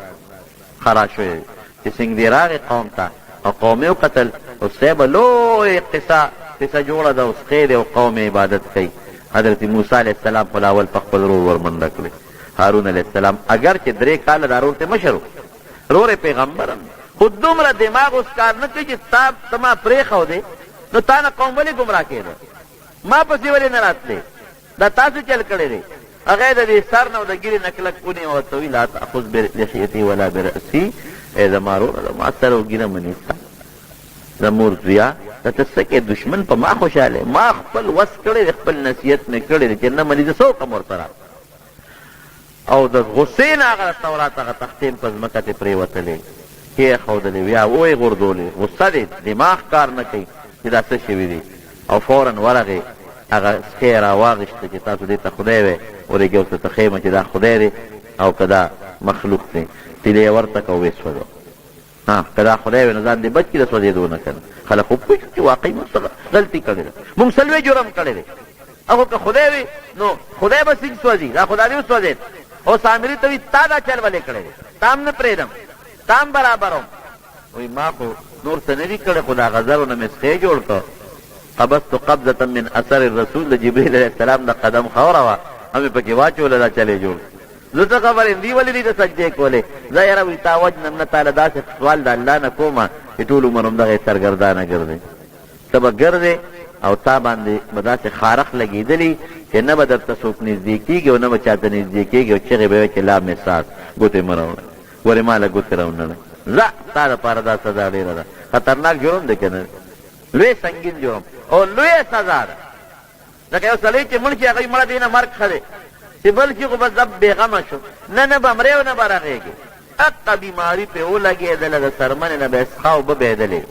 ښه راشوی دی. چې څنګه دې راغی قوم ته او قوم یې وکتل، اوس صاحبه لویه قصه قصه جوړه ده، اوس ښی دی او قوم یې عبادت کوي. حضرت موسی علیه السلام خو لا اول په خپل ورور ورمنډه کړې، هارون علیه السلام، اګر چې 3 کاله دا ورور ته مشر و، ورور یې پیغمبر هم دی، خو دومره دماغ اوس کار نه کوي چې تا ته ما پرېښودې، نو تا نه قوم ولې ګمراه کېده، ما پسې ولې نه راتلې، دا تاسو چل کړی دی. هغه یې د دې سر نه او د ږیرې نه کلک ونیوه، ورته وایي لا تأخذ بلحیتي ولا برأسي، ای زما وروره زما سر او ږیره مه نیسه، د مور زویه دا ته څه کوې، دښمن په ما خوشحاله یې، ما خپل وس کړی دی، خپل نصیحت مې کړی دی چې نه مني زه څه وکړم ورسره. او د غصې نه هغه د تورات هغه تختې هم په ځمکه ترې پرېوتلې، کېښودلې، بیا ویې غورځولې. غصه دی، دماغ کار نه کوي چې دا څه شوي دي. او فورا ورغی، هغه سکی یې راواخیسته چې تاسو دې ته خدای وایئ، ورېږه اوس درته ښیم چې دا خدای دی او که دا مخلوق دی. تیلی یې ورته کړه او ویې سوځوه. ها که دا خدای وي نو ځان دې بچ کړي د سوځېدو نه، که نه خلک خو پوه شو چې واقعي موږ څه غلطي کړې ده، موږ څه لوی جرم کړی دی. هغه که خدای وي نو خدای به څنګه سوځي، دا خدای دې وسوځېد. او سامري ته وایي تا دا چل ولې کړی دی، تا هم نه پرېږدم، تا هم برابروم. وایي ما خو نور څه نه دي کړي، خو د هغه زرو نه مې سخی جوړ کړ، قبضت قبضة من اثر الرسول، د جبرئیل علیه السلام د قدم خاوره وه، هم یې پکې واچوله، دا چل یې جوړ کړ. زه څه خبر یم دوی ولې دې ته سجدې کولې؟ زه یاره وایي تا وژنم نه، تا له داسې سوال د الله نه کوم چې ټول عمر همدغه سرګردانه ګرځې، ته به ګرځې او تا باندې به داسې خارښ لګېدلي چې نه به درته څوک نږدې کېږي او نه به چاته نږدې کېږي، او چغې به وایې چې لا مساس، ګوتې مه راوړئ، ګورې ما له ګوتې راونړئ، ځه ستا دپاره دا سزا ډېره ده. خطرناک جرم دی که نه؟ لوی سنګین جرم او لویه سزا ده. ځکه یو سړی چې مړ شي هغه وایي مړه دې نه مرګ ښه دی، چې بل شي خو بس زه بېغمه شوم، نه نه به مرې او نه به رغېږې. اقه بیماري پرې ولګېدله، د څرمنې نه به یې څښه اوبه بهېدلې،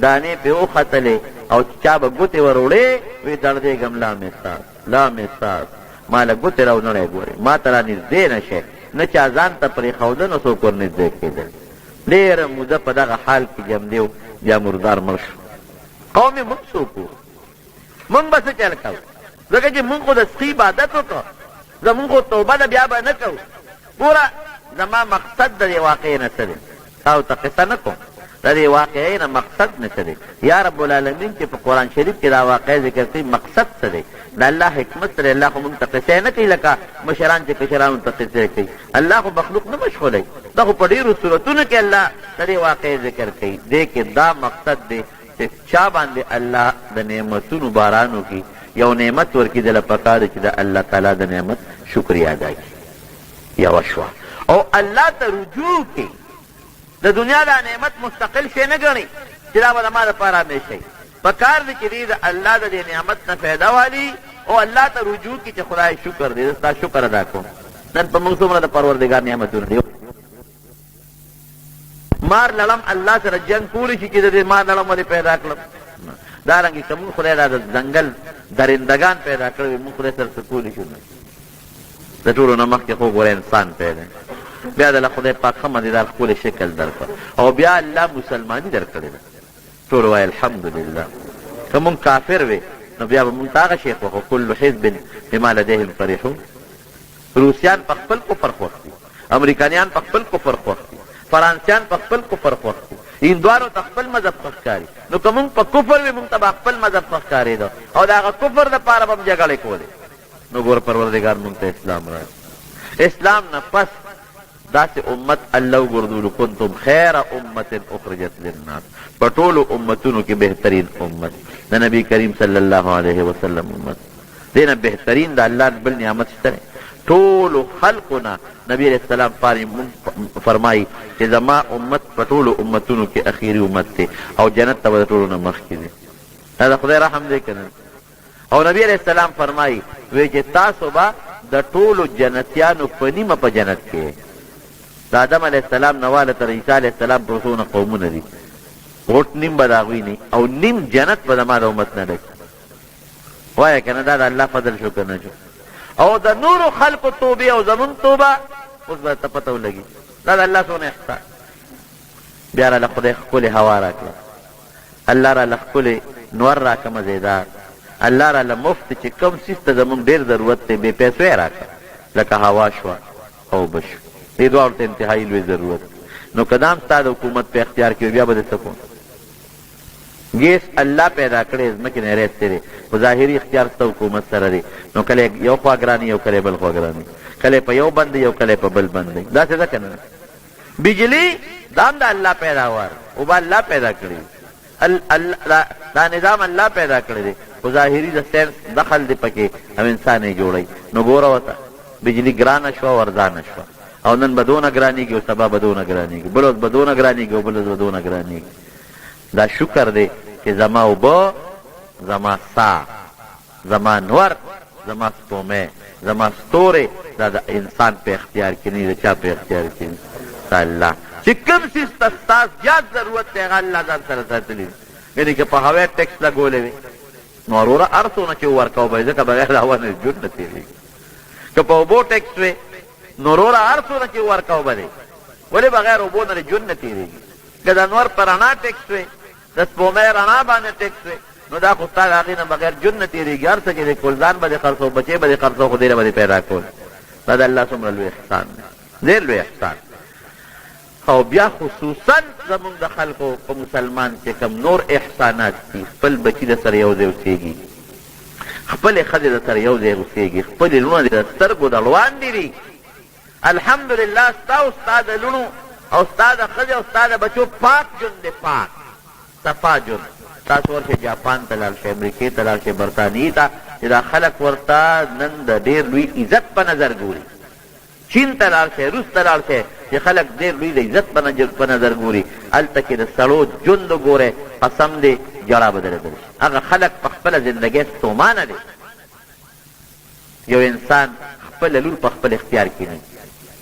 دانې پرې وختلې او چې چا به ګوتې ور وړې وی دړدېږم لا مساس لا مساس، ما له ګوتې راونړی ګورې ما ته رانږدې نه شی، نه چا ځان ته پرېښوده نه څوک ورنږدې کېدل. ډېره موده په دغه حال کې جمدی و، بیا مردار مړ شو. قوم یې موږ څوک وو؟ موږ به څه چل کوو؟ ځکه چې موږ خو د سخي عبادت وکړو، زموږ خو توبه ده، بیا به نه کوو. ګوره زما مقصد د دې واقعې نه څه دی، تاسو ته قصه نه کوم، د دې واقعې نه مقصد مې څه دی؟ یا رب العالمین چې په قرآن شریف کې دا واقعه ذکر کوي مقصد څه دی؟ د الله حکمت څه دی؟ الله خو موږ ته قصې نه کوي لکه مشران چې کشرانو ته قصې کوي، الله خو مخلوق نه مشغولوي. دا خو په ډېرو سورتونو کې الله د دې واقعې ذکر کوي. دې کې دا مقصد دی چې چا باندې الله د نعمتونو باران وکړي، یو نعمت ورکړي، ده له پکار دي چې د الله تعالی د نعمت شکریه ادا کړي. یوه شوه او الله ته رجوع وکړي. د دنیا دا نعمت مستقل شی نه ګڼي چې دا به زما دپاره همېشه وي. پکار دی چې دی د الله د دې نعمت نه فایده والي او الله ته رجوع کړي چې خدای شکر دی، زه ستا شکر ادا کوم. نن په موږ څومره د پروردګار نعمتونه دي. مار لړم الله سره جنګ کولی شي چې د دې مار لړم ولې پیدا کړم؟ دارنګې که موږ خدای دا د ځنګل درندګان پیدا کړی وي، موږ خدای سره څه کولی شو؟ نه. د ټولو نه مخکې خو ګوره انسان پیدا بیا درله خدای پاک ښه مزېدار ښکلی شکل درکړ او بیا الله مسلماني درکړې ده. ټول وایي الحمدلله. که مونږ کافر وی نو بیا به مونږ ته هغه شی خوښ و، کل حزب بما لدیهم فرحون. روسیان په خپل کفر خوښ دي، امریکانیان په خپل کفر خوښ دي، فرانسیان په خپل کفر خوښ دي، هندوانو ته خپل مذهب ښه ښکاري. نو که مونږ په کفر وی مونږ ته به خپل مذهب ښه ښکارېده او د هغه کفر دپاره به هم جګړې کولې. نو ګوره پروردګار مونږ ته اسلام راکړ. اسلام نه پس داسې امت الله وګرځولو، کنتم خیر امة اخرجت للناس، په ټولو امتونو کې بهترین امت د نبی کریم صلی الله علیه وسلم امت، دې نه بهترین د الله بل نعمت شته دی؟ ټولو خلقو نه نبی علیه السلام فرمایي چې زما امت په ټولو امتونو کې اخیري امت دی او جنت ته به د ټولو نه مخکې ځي. دا د خدای رحم دی که نه؟ او نبی علیه السلام فرمایي وی چې تاسو به د ټولو جنتیانو په نیمه په جنت کې یئ. د آدم علیه السلام نه واله تر عیسی علیه السلام پورې څونه قومونه دي، غټ نیم به د هغوی نه او نیم جنت به زما د امت نه ډک. وایه که نه دا د الله فضل شو که نه شو؟ او د نورو خلکو توبې او زمونږ توبه اوس به درته پته ولګي دا د الله څونه احسان. بیا راله خدای ښکلې هوا راکړه، الله راله ښکلې نور راکه مزېدار، الله راله مفت چې کوم څیز ته زمونږ ډېر ضرورت دی بې پیسو یې راکړه، لکه هوا شوه او اوبه شوې، دې دواړو ته انتهایي لوی ضرورت دی. نو که دا هم ستا د حکومت په اختیار کې وي بیا به دې څه کوم؟ ګیس الله پیدا کړی، ځمکې نه یې راایستی دی، خو ظاهري اختیار ستا حکومت سره دی، نو کله یې یو خوا ګرانوي او کله یې بل خوا ګرانوي، کله یې په یو بندوي او کله یې په بل بندوي، داسې ده که نه ده؟ بجلی دا هم د الله پیداوار اوبه الله پیدا کړي دي، دا نظام الله پیدا کړی دی، خو ظاهري د ساینس دخل دی پکې او انسان یې جوړوي. نو ګوره ورته بجلی ګرانه شوه او ارزانه شوه، او نن به دونه ګرانېږي او سبا به دونه ګرانېږي، بله ورځ به دونه ګرانېږي او بله ورځ به دونه ګرانېږي. دا شکر دی چې زما اوبه، زما ساه، زما نور، زما سپومۍ، زما ستوری دا د انسان په اختیار کې نه دي، د چا په اختیار کې دي؟ د الله. چې کوم څیز ته ستا زیات ضرورت دی هغه الله ځان سره ساتلی دی. یعنې که په هوا یې ټکس لګولی وي نو وروره هر څونه چې ورکوه به یې، ځکه بغیر د هوا نه ژوند نه تېرېږي. که په اوبو ټکس وي نو وروره هر څونه چې ورکوه به دی، ولې بغیر اوبو نه ژوند نه تېرېږي. که د نور په رڼا ټکس وي، د سپوږمۍ رڼا باندې ټیکس وي، نو دا خو ستا د هغې نه بغیر ژوند نه تېرېږي. هر څه چې دې کول، ځان به دې خرڅو، بچی به دې خرڅو، خو دې له به دې پیدا کول. دا د الله څومره لوی احسان دی، ډېر لوی احسان. او بیا خصوصا زمونږ د خلکو په مسلمان چې کوم نور احسانات دي، خپل بچي د سره یو ځای اوسېږي، خپلې ښځې د سره یو ځای اوسېږي، خپلې لوڼه دې د سترګو د وړاندې دي. الحمدلله ستا او ستا د لوڼو او ستا د ښځې او ستا د بچو پاک ژوند دی، پاک صفا ژوند. تاسو ورشئ جاپان ته لاړ شئ، امریکې ته لاړ شئ، برتانیې ته، چې دا خلک ورته نن د ډېر لوی عزت په نظر ګوري. چین ته لاړ شئ، روس ته لاړ شئ، چې خلک ډېر لوی د عزت په نظر ګوري. هلته کې د سړو ژوند وګورئ، قسم دی ژړا به درته درشي. هغه خلک په خپله زندګۍ ستومانه دي. یو انسان خپله لور په خپل اختیار کې نه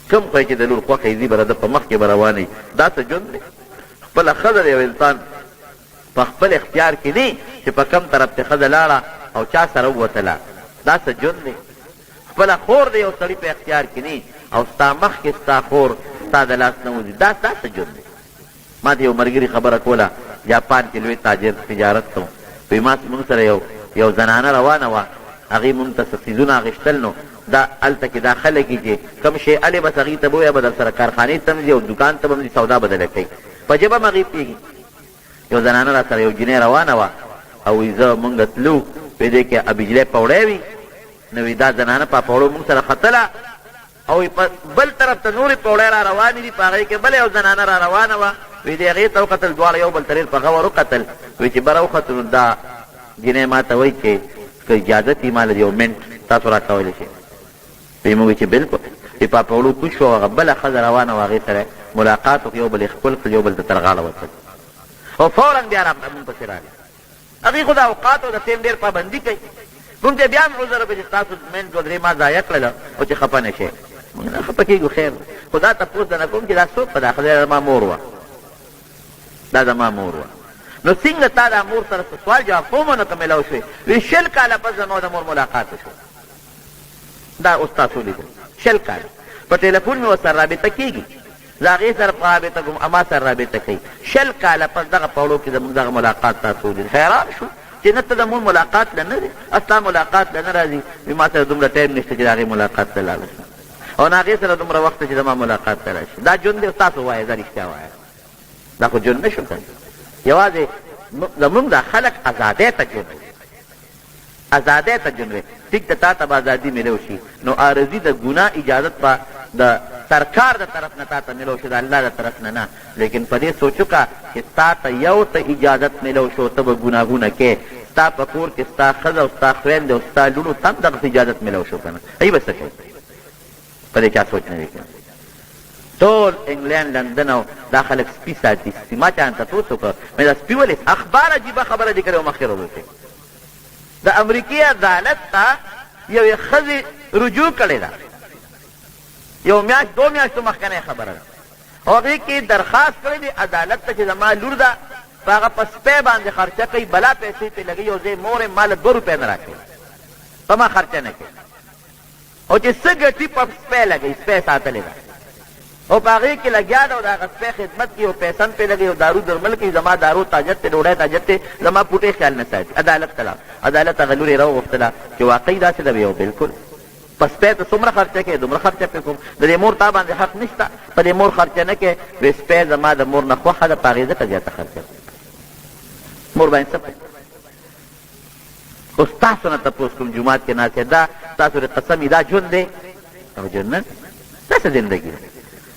کوم خو چې د لور خوښه یې ځي به د ده په مخ کې به روانه وي، دا څه ژوند دی؟ خپله ښځه د یو انسان په خپل اختیار کې نه چې په کوم طرف ته ښځه لاړه او چا سره ووتله، دا څه ژوند دی؟ خپله خور د یو سړي په اختیار کې نه او ستا مخ کې ستا خور ستا د لاس نه وځي، دا څه ژوند دی؟ ماته یو ملګري خبره کوله، جاپان کې لوی تاجر تجارت کوم، وایي ما مونږ سره یو یو زنانه روانه وه، هغې مونږ ته څه څیزونه اخیستل، نو دا هلته کې دا خلک دي چې کوم شی الې بس هغوی ته به ووایې به درسره کارخانې ته هم ځي او دوکان ته به هم ځي، سودا به درله کوي، په ژبه هم هغوی پوهېږي. یو زنانه راسره یو جینۍ روانه وه او وایي زه مونږ تلو، وایي دې کې بجلی پوړی وي، نو وایي دا زنانه په پوړو مونږ سره ختله او په بل طرف ته نورې پوړۍ را روانې دي، په هغې کې بله یو زنانه را روانه وه، وایي دې هغې ته وکتل، دواړه یو بل ته ډېر په غور وکتل، وایي چې بره وختو نو دا جینۍ ما ته وایي چې که اجازت وي ما له یو منټ تاسو راکولی شئ؟ وایي موږ چې بلکل. وایي په پوړو کوز شو او هغه بله ښځه روانه وه، هغې سره ملاقات وکړ، یو بل یې ښکل کړل، یو بل ته تر غاړه وتل او فورا بیا را مونږ پسې راغله. هغوی خو د اوقاتو د ټیم ډېر پابندي کوي. مونږ ته بیا هم عذر وکړ چې ستاسو منټ دوه درې ما ضایع کړل او چې خفه نه شئ. مونږ نه خفه کېږو، خیر دی، خو دا تپوس درنه کوم چې دا څوک په دا ښځه زما مور وه، دا زما مور وه، نو څنګه تا دا مور سره څه سوال جواب کوم نه که میلاو شوې؟ وی 20 کاله پس زما د مور ملاقات وشو. دا اوس تاسو ولیدل 20 کاله. په ټلیفون مې ورسره رابطه کېږي، زه هغې سره په رابطه کوم، ما سره رابطه کوي. 20 کاله پس دغه پړو کې زموږ دغه ملاقات تاسو ولید. حیران شو چې نه ته زموږ ملاقات له نه ځې، ستا ملاقات له نه راځي. وي ما سره دومره ټایم نشته چې د هغې ملاقات ته لاړه شم، او نه هغې سره دومره وخت چې زما ملاقات ته راشي. دا ژوند دی، تاسو وایئ، دا رښتیا وایه، دا خو ژوند نه شو که یوازې زموږ دا خلک ازادۍ ته ژوند وي، ازادۍ ته ژوند وي. ټیک ده، تا ته به ازادي میلو شي، نو عارضي د ګناه اجازت به د سرکار د طرف نه تا ته میلو شي، د الله د طرف نه نه. لیکن په دې سوچ وکړه چې تا ته یو ته اجازت میلو شو، ته به ګناهونه کې، ستا په کور کې ستا ښځه او ستا خویندې او ستا لوڼو ته هم دغسې اجازت میلو شو که نه، هغوی به څه کوي؟ په دې چا سوچ نه دی کړی. ټول انګلینډ، لندن او دا خلک سپي ساتي، سپي. ما چا نه تپوس وکړ، مې دا سپي ولې؟ اخبار عجیبه خبره لیکلې وه مخکې ورځو کې، د امریکې عدالت ته یوې ښځې رجوع کړې ده، یو میاشت دوه میاشتو مخکنۍ خبره ده، او هغې کې درخواست کړی دی عدالت ته چې زما لور ده، په هغه په سپی باندې خرچه کوي، بلا پیسې پرې لګوي، او زه یې مور یم، ما له 2 روپۍ نه راکوي، په ما خرچه نه کوي، او چې څه ګټي په سپی لګوي، سپی ساتلې ده او په هغې کې لګیا ده او د هغه سپی خدمت کوي او پیسه هم پرې لګوي او دارو درمل کوي، زما دارو ته حاجت دی، ډوډۍ ته حاجت دی، زما پوټې خیال نه ساتي. عدالت ته لاړ، عدالت هغه لور یې راوغوښتله چې واقعي داسې ده؟ ویې بلکل. په سپی ته څومره خرچه کوې؟ دومره خرچه پرې کوم. د دې مور تا باندې حق نشته، په دې مور خرچه نه کوې. وې سپی زما د مور نه خوښه ده، په هغې ځکه زیاته خرچه کوم. مور باندې څه پوه؟ اوس تاسو نه تپوس کوم، جومات کې ناست یې، دا ستاسو د قسم دا ژوند دی او ژوند نه دا څه زندګي ده؟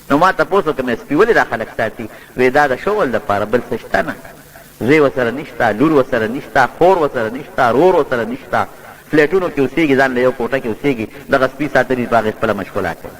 نو ما تپوس وکړ، مې سپي ولې دا خلک ساتي؟ وې دا د شغل دپاره، بل څه شته نه، زوی ورسره نشته، لور ورسره نشته، خور ورسره نشته، ورور ورسره نشته، فلیټونو کې اوسېږي، ځان له یو کوټه کې اوسېږي، دغه سپي ساتلي په هغې خپله مشغولا کوي.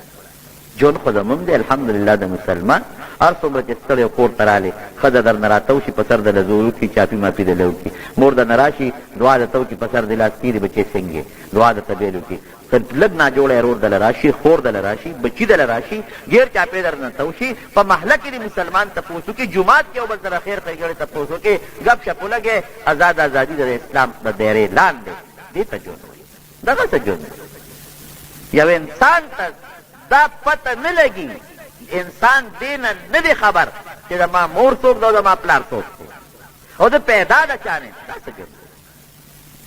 ژوند خو زموږ دی الحمدلله د مسلمان، هر څومره چې ستړی او کور ته رالې، ښځه درنه راتاو شي، په سر د له زور وکړي، چاپي ماپي د له وکړي، مور درنه راشي، دعا درته وکړي، په سر دې لاس کېږدي، بچې څنګه یې؟ دعا درته بېل وکړي. که لږ ناجوړه یې، ورور دله راشي، خور دله راشي، بچي دله راشي، ګېر چاپې درنه تاو شي، په محله کې دې مسلمان تپوس وکړي، جومات کې یو بل سره خیر ښېګڼې تپوس وکړي، ګپ شپ ولګوې، ازاده ازادي ده د اسلام د دایرې لاندې، دې ته ژوند وایي. دغه څه ژوند دی. یو انسان ته دا پته نه لګي، انسان دې نه نه دی خبر چې زما مور څوک ده او زما پلار څوک دی او زه پیدا د چا نه یم، دا څه ژوند دی؟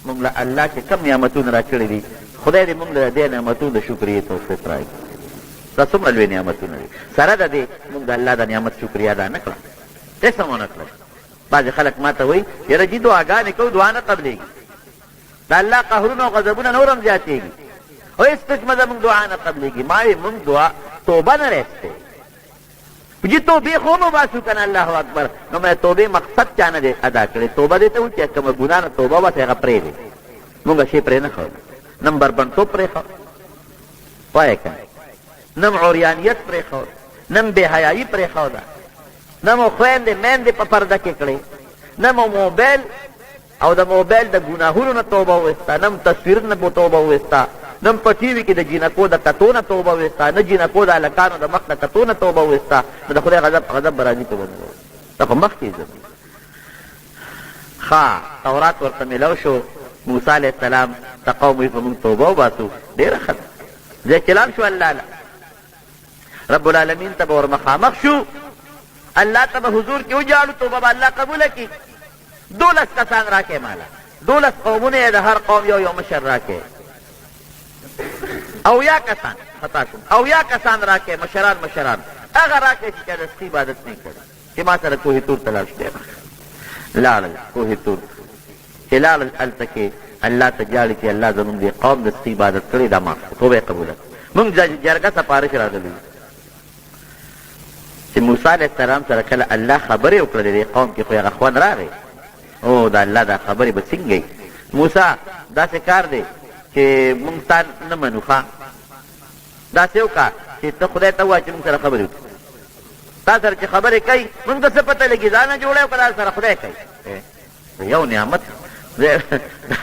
موږ له الله چې کوم نعمتونه راکړي دي، خدای دې موږ له دې نعمتونو د شکریې توفیق راکړي. دا څومره لوی نعمتونه دي، سره د دې موږ د الله د نعمت شکریه ادا نه کړه، قسم ونه کړه. بعضې خلک ما ته وایي یاره جي دعاګانې کوو، دعا نه قبلېږي، د الله قهرونه او غضبونه نور هم زیاتېږي او هېڅ قسمه زموږ دعا نه قبلېږي. ما وایي موږ دعا توبه نه راایستې، جي توبې خو هم وباسو که نه، الله اکبر. نو مې توبې مقصد چا نه دی ادا کړی. توبه دې ته وایي چې کومه ګناه نه توبه وباسې هغه پرېږدې. موږ شی پرې نه ښودو، نه هم بربنډتوب پرېښود، وایه که نه، نه هم عریانیت پرېښود، نه هم بې حیایي پرېښوده، نه مو خویندې میندې په پرده کې کړې، نه مو موبایل او د موبایل د ګناهونو نه توبه وویسته، نه هم تصویر نه مو توبه وویسته، نه هم په ټي وي کې د جینکو د کتو نه توبه وویسته، نه جینکو د هلکانو د مخ د کتو نه توبه وویسته، نو د خدای غضب غضب به راځي که به نه راځي؟ دا خو مخکې ځم. ښه تورات ورته میلاو شو، موسی علیه السلام ته قوم وایي په موږ توبه وباسو، ډېره ښه ده، ځای چې لاړ شو الله له رب العالمین ته به ورمخامخ شو، الله ته به حضور کې وژاړو، توبه به الله قبوله کړي. 12 کسان راکړئ ماله، 12 قومونه یې د هر قوم یو یو مشر راکړئ، 70 کسان، خطا شوم، 70 کسان راکړئ، مشران مشران هغه راکړئ چې چا د سخي عبادت نه کړی، چې ما سره کوه طور ته لاړ شي. لاړل کوه طور ته، چې لاړل هلته کې الله ته ژاړي چې الله زموږ دې قوم د سخي عبادت کړی، دا معاف کړه، توبه یې قبوله کړه. موږ جرګه سفارش راغلي یو چې موسی علیه السلام سره کله الله خبرې وکړلې دې قوم کې خو هغه خوند راغی، او د الله دا خبرې به څنګه وي؟ موسی داسې کار دی چې موږ تا نه منو، ښه داسې وکړه چې ته خدای ته ووایه چې موږ سره خبرې وکړي، تا سره چې خبرې کوي موږ ته څه پته لګي، ځانه جوړی او که دا سره خدای کوي؟ یو نعمت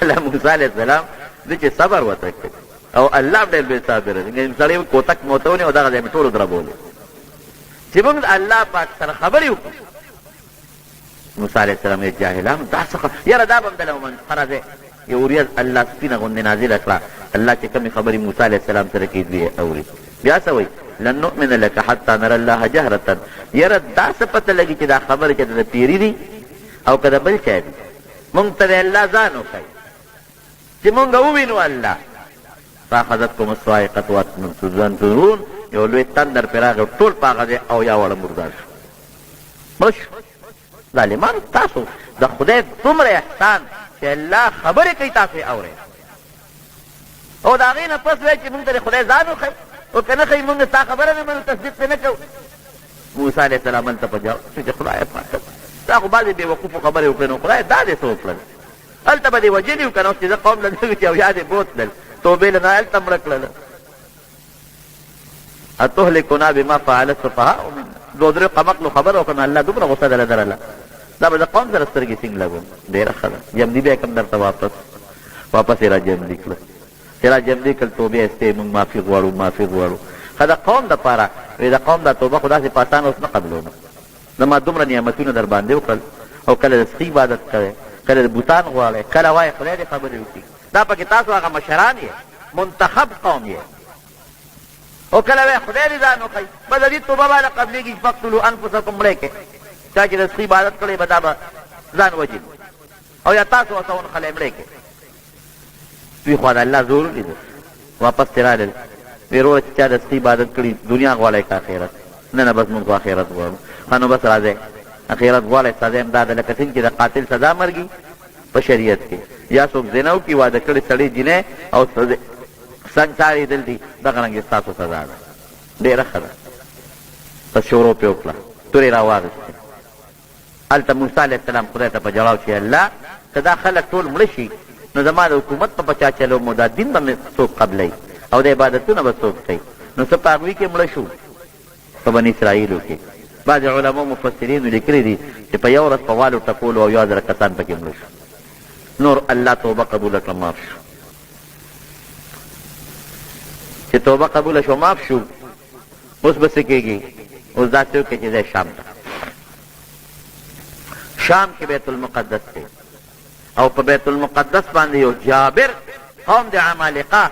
الله موسی علیه السلام د چې صبر ورته کوي، او الله هم ډېر لوی صابر دی. سړی کوتک مې ورته ونیو، دغه ځای مې ټول ودربولو چې موږ د الله پاک سره خبرې وکړو. موسی علیه السلام یې جاهلانو دا څه یاره دا به هم دله ومنو، ښه راځئ. یو وریځ الله سپینه غوندې نازله کړه، الله چې کومې خبرې موسی علیه السلام سره کوي دوی یې اوري. بیا څه وایي؟ لن نؤمن لک حتی نری الله جهرة. یاره دا څه پته لګي چې دا خبرې چې د پیري دي او که د بل چا دي؟ مونږ ته د الله ځان وښایي چې مونږ ووینو الله. فاخذتکم الصاعقة وانتم تنظرون. یو لوی تندر پرې راغی، ټول په هغه ځای او یا واړه مردار شو، مړه شو. ظالمانو تاسو د خدای دومره احسان چې الله خبرې کوي تاسو یې اورئ، او د هغې نه پس وایي چې مونږ ته د خدای ځان وښایي، او که نه ښایي مونږ ستا خبره نه منو، تصدیق پرې نه کوو. موسی علیه السلام هلته په جواب شو چې خدایه پاکه تا خو بعضې بېوقوفو خبرې وکړې، نو خدای دا دې څه وکړل؟ هلته به دې وژلي وو که نه؟ اوس چې زه قوم له نه چې او یا دې بوتلل توبې له نه هلته مړه کړل. اتهلکنا بما فعل السفهاء منا. دوه درې قمقلو خبره وکړه، نو الله دومره غوسه دله درله، دا به د قوم سره سترګې څنګه لګوم؟ ډېره ښه ده، جمدي بیا کوم درته واپس واپس یې را جمدي کړه. چې را جمدي کړل توبې ایستې، موږ معافي غواړو، معافي غواړو. ښه د قوم دپاره وایي، د قوم دا توبه خو داسې په اسانه اوس نه قبلوم، زما دومره نعمتونه در باندې وکړل، او کله د سخي عبادت کوې، کله د بوتان غواړې، کله وایې خدای دې خبرې وکړي، دا پکې تاسو هغه مشران یې، منتخب قوم یې، او کله وایې خدای دې ځان وښایي. بس د دې توبه به نه قبلېږي چې فاقتلو انفسکم، مړی کړئ. چا چې د سخي عبادت کړی به دا به ځان وژني، او یا تاسو ورته ونښلی مړی کړئ. دوی خو د الله زور ولید، واپس ترې راغلل، وی وروره چې چا د سخي عبادت کړي دنیا غواړی که آخرت؟ نه نه بس موږ خو آخرت غواړو. ښه نو بس راځئ، آخرت غواړئ، سزا هم دا ده لکه څنګه چې د قاتل سزا مرګي په شریعت کې، یا څوک زنا وکړي واده کړې سړی جینۍ او سنګسارېدل دي، دغه رنګې ستاسو سزا ده. ډېره ښه ده. بس شروع پرې وکړه، تورې راواخیستې. هلته موسی علیه السلام خدای ته په ژړا و چې الله که دا خلک ټول مړه شي نو زما د حکومت به په چا چلوم او دا دین به مې څوک قبلوي او د عبادتونه به څوک کوي؟ نو څه په هغوی کې مړه شو په بني اسرائیلو کې. بعضې علماو مفسرینو لیکلي دي چې په یو ورځ په والو ټکولو او یو زره کسان پکې مړه شو. نور الله توبه قبوله کړه، معاف شو. چې توبه قبوله شو، معاف شو، اوس به څه کېږي؟ اوس داسې وکړئ چې ځئ شام ته. شام کې بیت المقدس دی، او په بیت المقدس باندې یو جابر قوم د عمالقه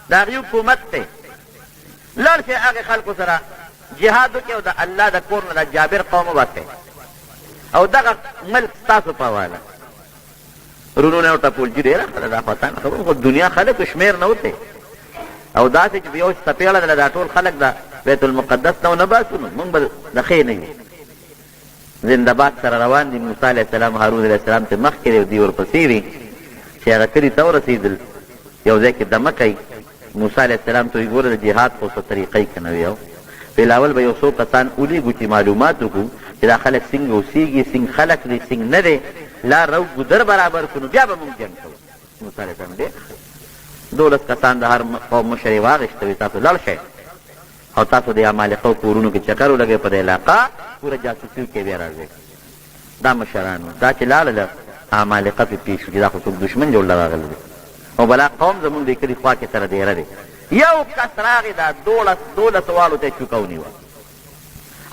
د هغې حکومت دی. لاړ شئ هغې خلکو سره جهاد وکړئ او د الله د کور نه د جابر قوم وباسئ، او دغه ملک ستاسو په حواله. رونونه یې وټپول، جي ډېره ښه ده، دا خو اسانه خبره، خو دنیا خلکو شمېر نه وتی، او داسې چې په یو څپېړه دله دا ټول خلک د بیت المقدس نه ونه باسو نو موږ به د ښې نه یو. زنده باد سره روان دي، موسی علیه السلام هارون علیه السلام ته مخکې دی او دوی ورپسې دي. چې هغه کلي ته ورسېدل، یو ځای کې دمه کوي. موسی علیه السلام ته وایي ګوره د جهاد خو څه طریقه یې که نه وي، او ویل اول به یو څو کسان ولیږو چې معلومات وکړو چې دا خلک څنګه اوسېږي، څنګه خلک دي، څنګه نه دی، لار راو ګودر برابر کړو، نو بیا به موږ جنګ کوو. موسی علیه السلام ډېر ښه، دولس کسان د هر قوم مشر یې واخیسته، وایي تاسو لاړ شئ او تاسو د عمالقو کورونو کې چکر ولګوئ، په دې علاقه پوره جاسوسي وکړئ، بیا راځئ. دا مشران وو، دا چې لاړل عمالقه پرې پېښ شو چې دا خو څوک دښمن جوړ له راغلی دی، او بلا قوم زموږ د کلي خوا کې سره دېره دی. یو کس راغی، دا دولس واړو ته یې چوکه ونیوه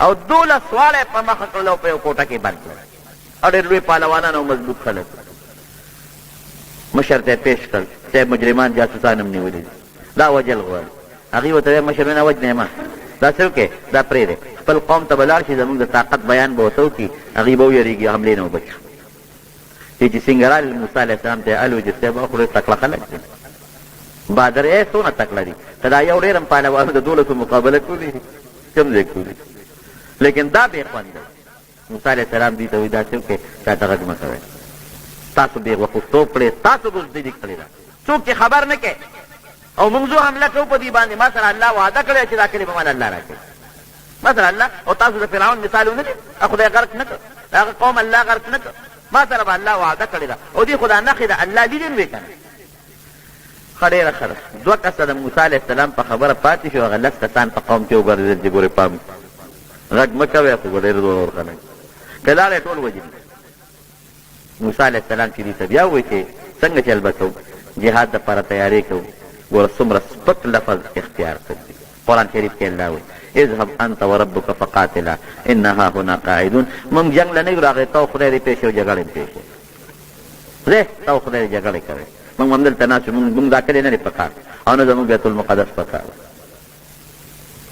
او دولس واړه یې په مخه کړل او په یو کوټه کې بند کړل. او ډېر لوی پهلوانان او مضبوط خلک مشر ته یې پېښ کړل، صاحب مجرمان جاسوسان هم نیولي دي، دا وژل غواړي. هغوی ورته ویل مشر نه وژنې مه، دا څه وکړې، دا پرېږدی، خپل قوم ته به لاړ شي، زموږ د طاقت بیان به ورته وکړي، هغوی به ویرېږي، حملې نه به بچ شو. چې څنګه راغلل موسی علیه السلام ته یې ال وویل چې صاحب خو ډېر تکړه خلک دي، بادر یې څونه تکړه دي، که دا یو ډېر هم پهلوانو د دولسو مقابله کولی شي، کوم ځای کولی، لیکن دا بې خونده. موسی علیه السلام دوی ته وایي داسې وکړئ، چا ته غږ مه کوئ، تاسو بې وقوفتوب کړی، تاسو بزدلي کړې ده، څوک چې خبر نه کوي او موږ ځو حمله کوو په دوی باندې، ما سره الله وعده کړې چې دا کلی به ماله الله راکوي، ما سره الله. او تاسو د فرعون مثال ونه لید، خدای غرق نه کړ، د هغه قوم الله غرق نه کړ، ما سره به الله وعده کړې ده، او دوی خو دا نښې د الله لیدې وې که نه؟ ښه ډېره ښه ده. دوه کسه د موسی علیه السلام په خبره پاتې شو، هغه لس کسان په قوم کې وګرځېدل چې ګورې پام غږ مه کوئ، خو ډېر زورور خلک که لاړی ټول وژني. موسی علیه السلام چې دوی ته بیا ووایي چې څنګه چل به کوو، جهاد دپاره تیاری کوو، ګوره څومره سپک لفظ اختیار کړی. قرآن شریف کې الله وایي اذهب انت وربک فقاتلا انا هاهنا قاعدون. موږ جنګ له نه یو راغلي، ته او خدای دې پېښ او جګړې پېښ ځه، ته او خدای دې جګړې کوي، موږ همدلته ناست یو، موږ دا کلی نه دی په کار او نه زموږ بیت المقدس په کار.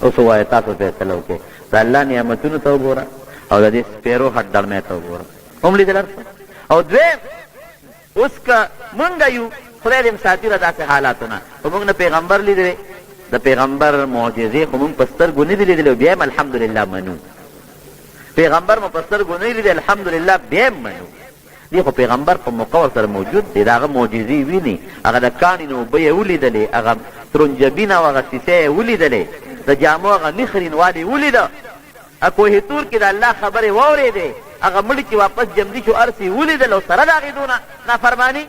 اوس ووایه تاسو فیصله وکړئ، د الله نعمتونو ته وګوره او د دې سپېرو هټ دړمې ته وګوره، هم لیدل هر څه. او دویم اوس که مونږ یو، خدای دې هم ساتي له داسې حالاتو نه، خو مونږ نه پیغمبر لیدلی، د پیغمبر معجزې خو مونږ په سترګو نه دي لیدلې، بیا هم الحمدلله منو. پیغمبر مو په سترګو نه لیدلی، الحمدلله بیا هم منو. دی خو پیغمبر په موقع ورسره موجود دی، د هغه معجزې ویني، هغه د کاڼي نه اوبه یې ولیدلې، هغه ترنجبین او هغه سیسه یې ولیدلې، د جامو هغه نخرینوالی یې ولیده، کوه طور کې د الله خبرې واورېدې، هغه مړي چې واپس ژوندي شو هر څه یې ولیدل او سره د هغې دونه نافرماني.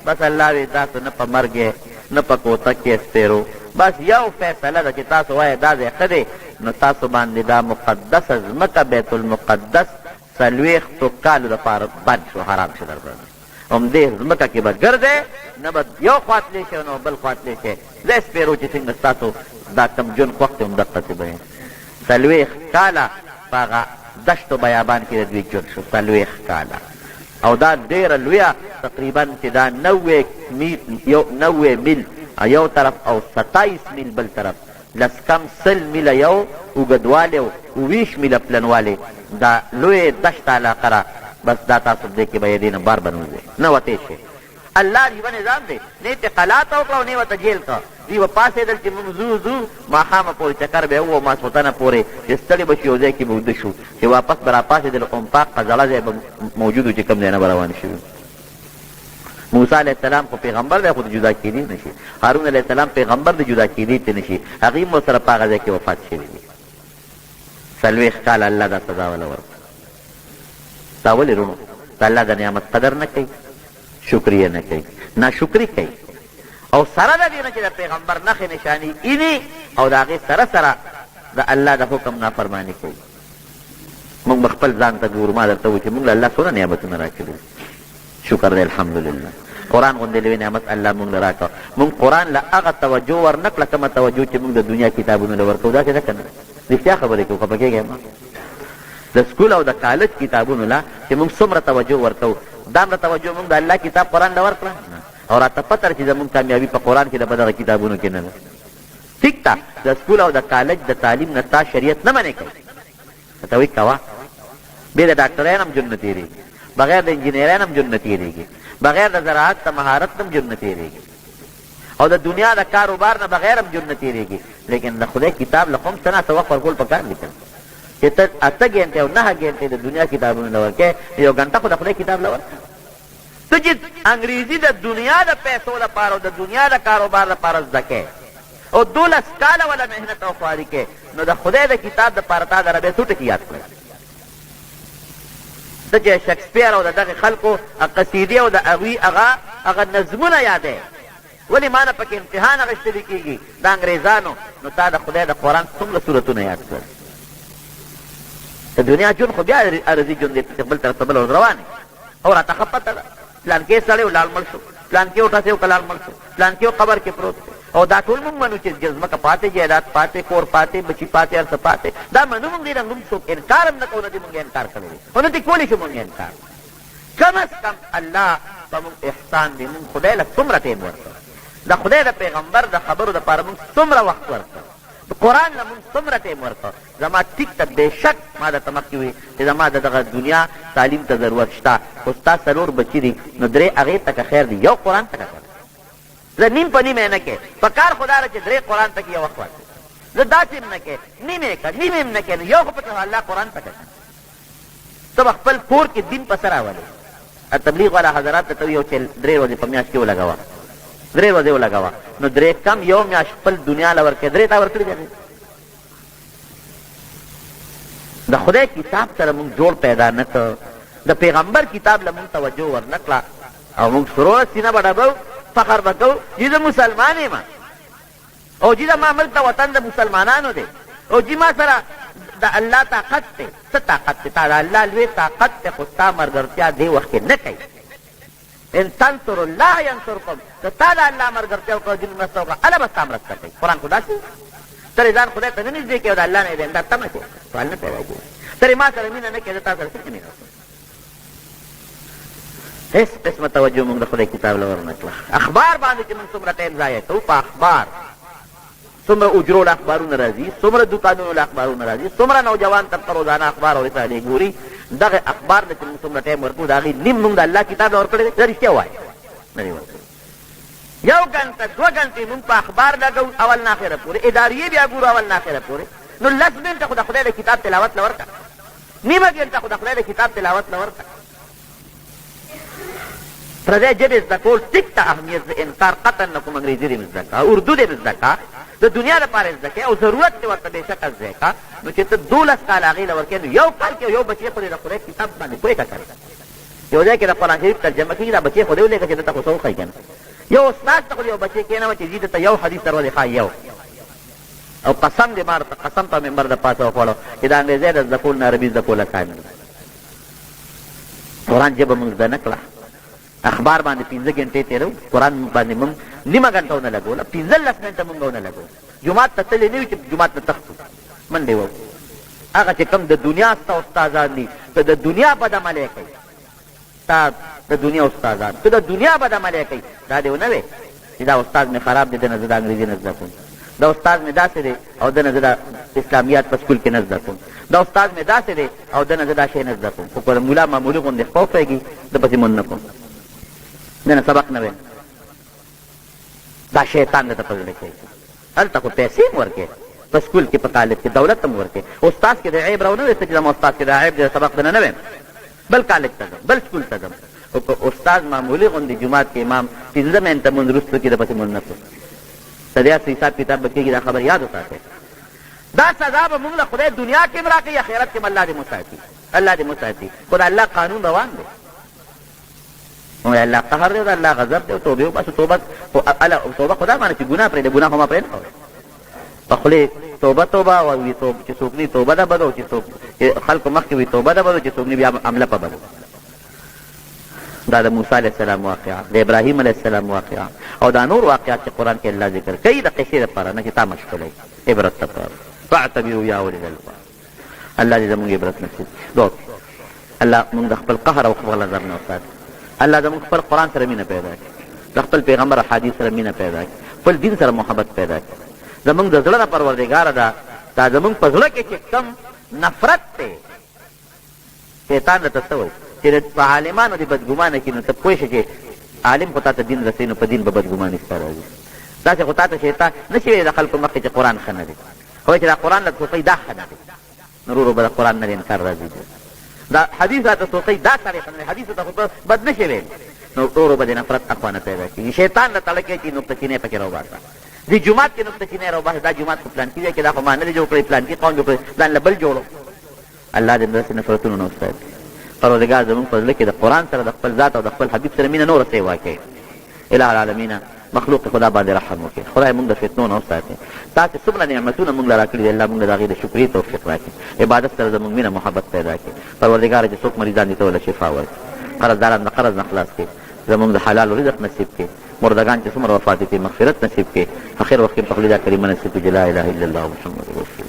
بس الله وی تاسو نه په مرګ یې نه په کوتک یې سپېرو، بس یو فیصله ده چې تاسو وایې دا ځای ښه دی، نو تاسو باندې دا مقدسه ځمکه بیت المقدس 40 کالو لپاره بند شو، حرام شو درباندې. همدې ځمکه کې به ګرځئ، نه به یو خوا تللی شئ نه به بل خوا تللی شئ. ځئ سپېرو چې څنګه ستاسو دا کوم ژوند خوښ دی همدقسې به یې. 40 کاله په هغه دشت و بیابان کې د دوی ژوند شو، 40 کاله. او دا ډېره لویه تقریبا چې دا 90 میل یو طرف او 27 میل بل طرف، لس کم 100 میله یو اوږدوالی او 20 میله پلنوالی، دا لویه دشته علاقه ده. بس دا تاسو دې کې به یې دې نه بار به نه وځئ، نه وتی شئ. الله عجیبه نظام دی، نه یې ترې قلا ته وکړه او نه یې ورته جیل کړه. دوی به پاڅېدل چې موږ ځو ځو، ماښامه پورې چکر به یې ووهو، ماسخوتنه پورې چې ستړي به شو یو ځای کې به ویده شو، چې واپس به راپاڅېدل همپاک زړه ځای به موجود و چې کوم ځای نه به روان شوي. موسی علیه السلام خو پیغمبر دی، خو جدا کېدی نه شي. هارون علیه السلام پیغمبر دی، جدا کېدی ته نه شي. هغوی هم ورسره په هغه ځای کې وفات شوي دي. 40 کاله الله دا سزا وله ورکړه. دا ولې وروڼو د الله د نعمت قدر نه کوي، شکریه نه کوي، ناشکري کوي، او سره د دې نه چې د پیغمبر نښې نښانې ایني او د هغې سره سره د الله د حکم نافرماني کوي. موږ به خپل ځان ته ګورو. ما درته وویل چې موږ له الله څونه نعمتونه راکړي دي، شکر دی الحمدلله. قرآن غوندې لوی نعمت الله موږ له راکړ. موږ قرآن له هغه توجه ورنه کړه کومه توجه چې موږ د دنیا کتابونو له ورکوو. داسې ده که نه؟ رښتیا خبرې کوو، خفه کېږئ مه. د سکول او د کالج کتابونو له چې موږ څومره توجه ورکوو، دامره توجه موږ د الله کتاب قرآن له ورکړه نه. او راته پته ده چې زموږ کامیابي په قرآن کې ده، په دغه کتابونو کې نه ده. ټیک ده، د سکول او د کالج د تعلیم نه تا شریعت نه منع کوي، ته وایي کوه، بې د ډاکټرۍ نه هم ژوند نه تېرېږي، بغیر د انجینرۍ نه هم ژوند نه تېرېږي، بغیر د زراعت د مهارت نه هم ژوند نه تېرېږي، او د دنیا د کاروبار نه بغیر هم ژوند نه تېرېږي. لیکن د خدای کتاب له خو هم څه نا څه وخت ورکول پکار دي که نه؟ چې ته 8 ګنټې او 9 ګنټې د دنیا کتابونو له ورکوې، یو ګنټه خو د خدای کتاب له ورکړه. ته چې انګریزي د دنیا د پیسو لپاره او د دنیا د کاروبار لپاره زده کوې او 12 کاله وله محنت او خواري کوې، نو د خدای د کتاب دپاره تا د عربۍ څو ټکي یاد کړل؟ ته چې شکسپیر او د دغې خلکو قصیدې او د هغوی هغه هغه نظمونه یادوې، ولې ما نه پکې امتحان اخیستل کېږي د انګریزانو، نو تا د خدای د قرآن څومره سورتونه یاد کړل؟ د دنیا ژوند خو بیا عارضي ژوند دی، چې بل طرف ته بله ورځ روان یې. او راته ښه پته ده، پلانکی سړی و لاړ مړ شو، پلانکی و ټسې وکړه لاړ مړ شو، پلانکی و قبر کې پروت دی. او دا ټول موږ منو چې ځمکه پاتې، جایداد پاتې، کور پاتې، بچي پاتې، هر څه پاتې، دا منو موږ. دې نه موږ څوک انکار هم نه کوو، نه دې موږ انکار کړی دی او نه دې کولی شو موږ انکار. کم از کم الله په موږ احسان دی، موږ خدای له څومره ټایم ورکړ، د خدای د پیغمبر د خبرو دپاره موږ څومره وخت ورکړ، د قرآن له موږ څومره ټایم ورکړ. زما ټیک ته بېشک ما درته مخکې وویل چې زما د دغه دنیا تعلیم ته ضرورت شته، خو ستا 4 بچي دي، نو 3 هغې ته که خیر دي، یو قرآن ته که خیر. زه نیم په نیمه یې نه کې، په کار خو دا ده چې 3 قرآن ته کې یو وخت ورکړې. زه داسې هم نه کې، نیم یې که، نیم یې هم نه کې، نو یو خو پکې الله قرآن ته که. ته به خپل کور کې دین په څه راولې؟ تبلیغ والا حضرات ته یو چې 3 ورځې په میاشت کې ولګوه، 3 ورځې ولګوه، نو 3 کم یو میاشت خپل دنیا له ورکړې، 3 تا ورکړي دي. د خدای کتاب سره موږ جوړ پیدا نه کړ، د پیغمبر کتاب له موږ توجه ورنه کړه، او موږ سروره سینه به ډبو، فخر به کوو چې زه مسلمان یم، او جی زما ملک د وطن د مسلمانانو دی، او جی ما سره د الله طاقت دی. څه طاقت دی؟ تا د الله لوی طاقت دی، خو ستا ملګرتیا دې وخت کې نه کوي. ان تنصر الله ینصرکم، که تا د الله ملګرتیا وکړه، دین مرسته وکړه، الله به ستا مرسته کوي. قرآن خو داسې ترې ځان خدای ته نه نږدې کوي او د الله نه یې د امداد تمه کوي، سوال نه پیدا کېږي. ترې ما سره مینه نه کوي، زه تا سره څنګه مینه وکړم؟ هېڅ قسمه توجه موږ د خدای کتاب له ورنه کړه. اخبار باندې چې موږ څومره ټایم ضایع کوو په اخبار، څومره اجرو له اخبارونه راځي، څومره دوکانونو له اخبارونه راځي، څومره نوجوان طبقه روزانه اخبار او رسالې ګوري، دغه اخبار له چې موږ څومره ټایم ورکړو د هغې نیم موږ د الله کتاب له ورکړی دی؟ دا رښتیا وایه، نه دی ورکړی. یو ګنټه دوه ګنټې موږ په اخبار لګوو اول نه اخره پورې، اداریې بیا ګورو اول نه اخره پورې، نو لس منټه خو د خدای د کتاب تلاوت له ورکړه، نیمه ګنټه خو د خدای د کتاب تلاوت له ورکړه. پردی ژبې زده کول ټیک ته اهمیت زه انکار قطعا نه کوم، انګریزي دې هم زده کړه، اردو دې هم زده کړه، د دنیا لپاره یې زده کړې او ضرورت دې ورته بېشکه زده کړه، نو چې ته دولس کاله هغې له ورکوې نو یو کال کې یو بچی خو دې د خدای کتاب باندې پوه کړه که نه. یو ځای کې د قرآن شریف ترجمه کېږي، دا بچی خو دې ولېږه چې ده ته خو څه وښایي که نه. یو استاد ته خو دې یو بچی کېنوه چې ځي ده ته یو حدیث در ولې ښایي یو. او قسم دې ما ورته قسم په منبر د پاسه وخوړو چې د انګریزۍ د زده کولو نه عربي زده کول اسان دي. قرآن ژبه مونږ زده نه کړه، اخبار باندې پنځه ګنټې تېرو، قرآن باندې مونږ نیمه ګنټه ونه لګوله، پنځلس منټه مونږ ونه لګول، جومات ته تللی نه وي چې جومات نه تښتو منډې وهو. هغه چې کوم د دنیا ستا استادان دي که د دنیا بد عملی کوي، ستا د دنیا استادان که د دنیا بد عملی کوي، دا دې ونه وې چې دا استاد مې خراب دی، ده نه زه د انګریزي نه زده کوم، دا استاد مې داسې دی او ده نه زه د اسلامیات په سکول کې نه زده کوم، دا استاد مې داسې دی او ده نه زه دا شی نه زده کوم، خو که د ملا معمولي غوندې ښه وښیږي ده پسې مونږ نه کوم، ده نه سبق نه وایم. دا شیطان درته په زړه کې اچوي. هلته خو پیسې هم ورکوې په سکول کې، په کالج کې دولت هم ورکوې، استاد کې د عیب راونه ویسته چې زما استاد کې دا عیب دی، سبق درنه نه وایم، بل کالج ته ځم، بل سکول ته ځم. خو که استاد معمولي غوندې جومات کې امام پنځه منټه مونځ وروسته کړي، د پسې مونځ نه کوو. د دې هر څه حساب کتاب به کېږي، دا خبره یاد وساتئ. دا سزا به مونږ له خدای دنیا کې هم راکوي، اخرت کې هم الله دې مو ساتي، الله دې مو ساتي. خو د الله قانون روان دی. نو الله قهر دی، د الله غضب دی، توبې وباسو. توبه خو توبه خو دا معنی چې ګناه پرېږده، ګناه خو ما پرې نه کوله. په خولې توبه توبه او وي توبه چې څوک نه توبه ده بدو، چې څوک خلکو مخکې وي توبه ده بدو، چې څوک نه بیا عمله په بدو. دا د موسی علیه السلام واقعه، د ابراهیم علیه السلام واقعه او دا نور واقعات چې قرآن کې الله ذکر کوي د قصې لپاره نه چې تا مشغولوي، عبرت لپاره. فاعتبروا یا اولي الالباب. الله دې زموږ عبرت نصیب کړي. دعا وکړئ الله موږ د خپل قهر او خپل غضب نه وساتي. الله زموږ خپل قرآن سره مینه پیدا کړي، د خپل پیغمبر احادیث سره مینه پیدا کړي، خپل دین سره محبت پیدا کړي. زموږ د زړه نه پروردګاره ده دا زموږ په زړه کې چې کوم نفرت دی، شیطان راته څه وایي چې په عالمانو دې بدګمانه کړي، نو ته پوه شه چې عالم خو تا ته دین رسوي، نو په دین به بدګماني ستا راځي. داسې خو تا ته شیطان نه شي ویلی د خلکو مخکې چې قرآن ښه نه دی، خو وایي چې دا قرآن راته څوک دا ښه نه دی، نو ورو به د قرآن نه انکار راځي. دا حدیث راته څوک دا سړی ښه نه دی، حدیث ته خو ته بد نه شې ویلی، نو ورو به د نفرت اخوا نه پیدا کېږي. شیطان راته لکه چې نکته چینی پکې راوباسه، دې جومات کې نکته چینی راوباسه، دا جومات خو پلانکي ځای کې دا خو ما نه دی جوړ کړی، پلانکي قوم جوړ کړی، ځان له بل جوړو. الله دې داسې نفرتونو نه وساتي. پروردګار زموږ په زړه کې د قرآن سره، د خپل ذات او د خپل حبیب سره مینه نوره سیوا کړي. اله العالمین مخلوق خدا باندې رحم وکړي. خدای موږ د فتنو نه وساتي. تا چې څومره نعمتونه موږ له راکړي دي، الله موږ له د هغې د شکرې توفیق راکړي. عبادت سره زموږ مینه محبت پیدا کړي. پروردګار چې څوک مریضان دي ته ورله شفا ورکړي، قرضداران د قرض نه خلاص کړي، زموږ د حلال رزق نصیب کړي، مردګان چې څومره وفات کړي مغفرت نصیب کړي، اخر وخت کې په خولې دا کلمه نصیب کړي چې لا اله الا الله محمد رسول.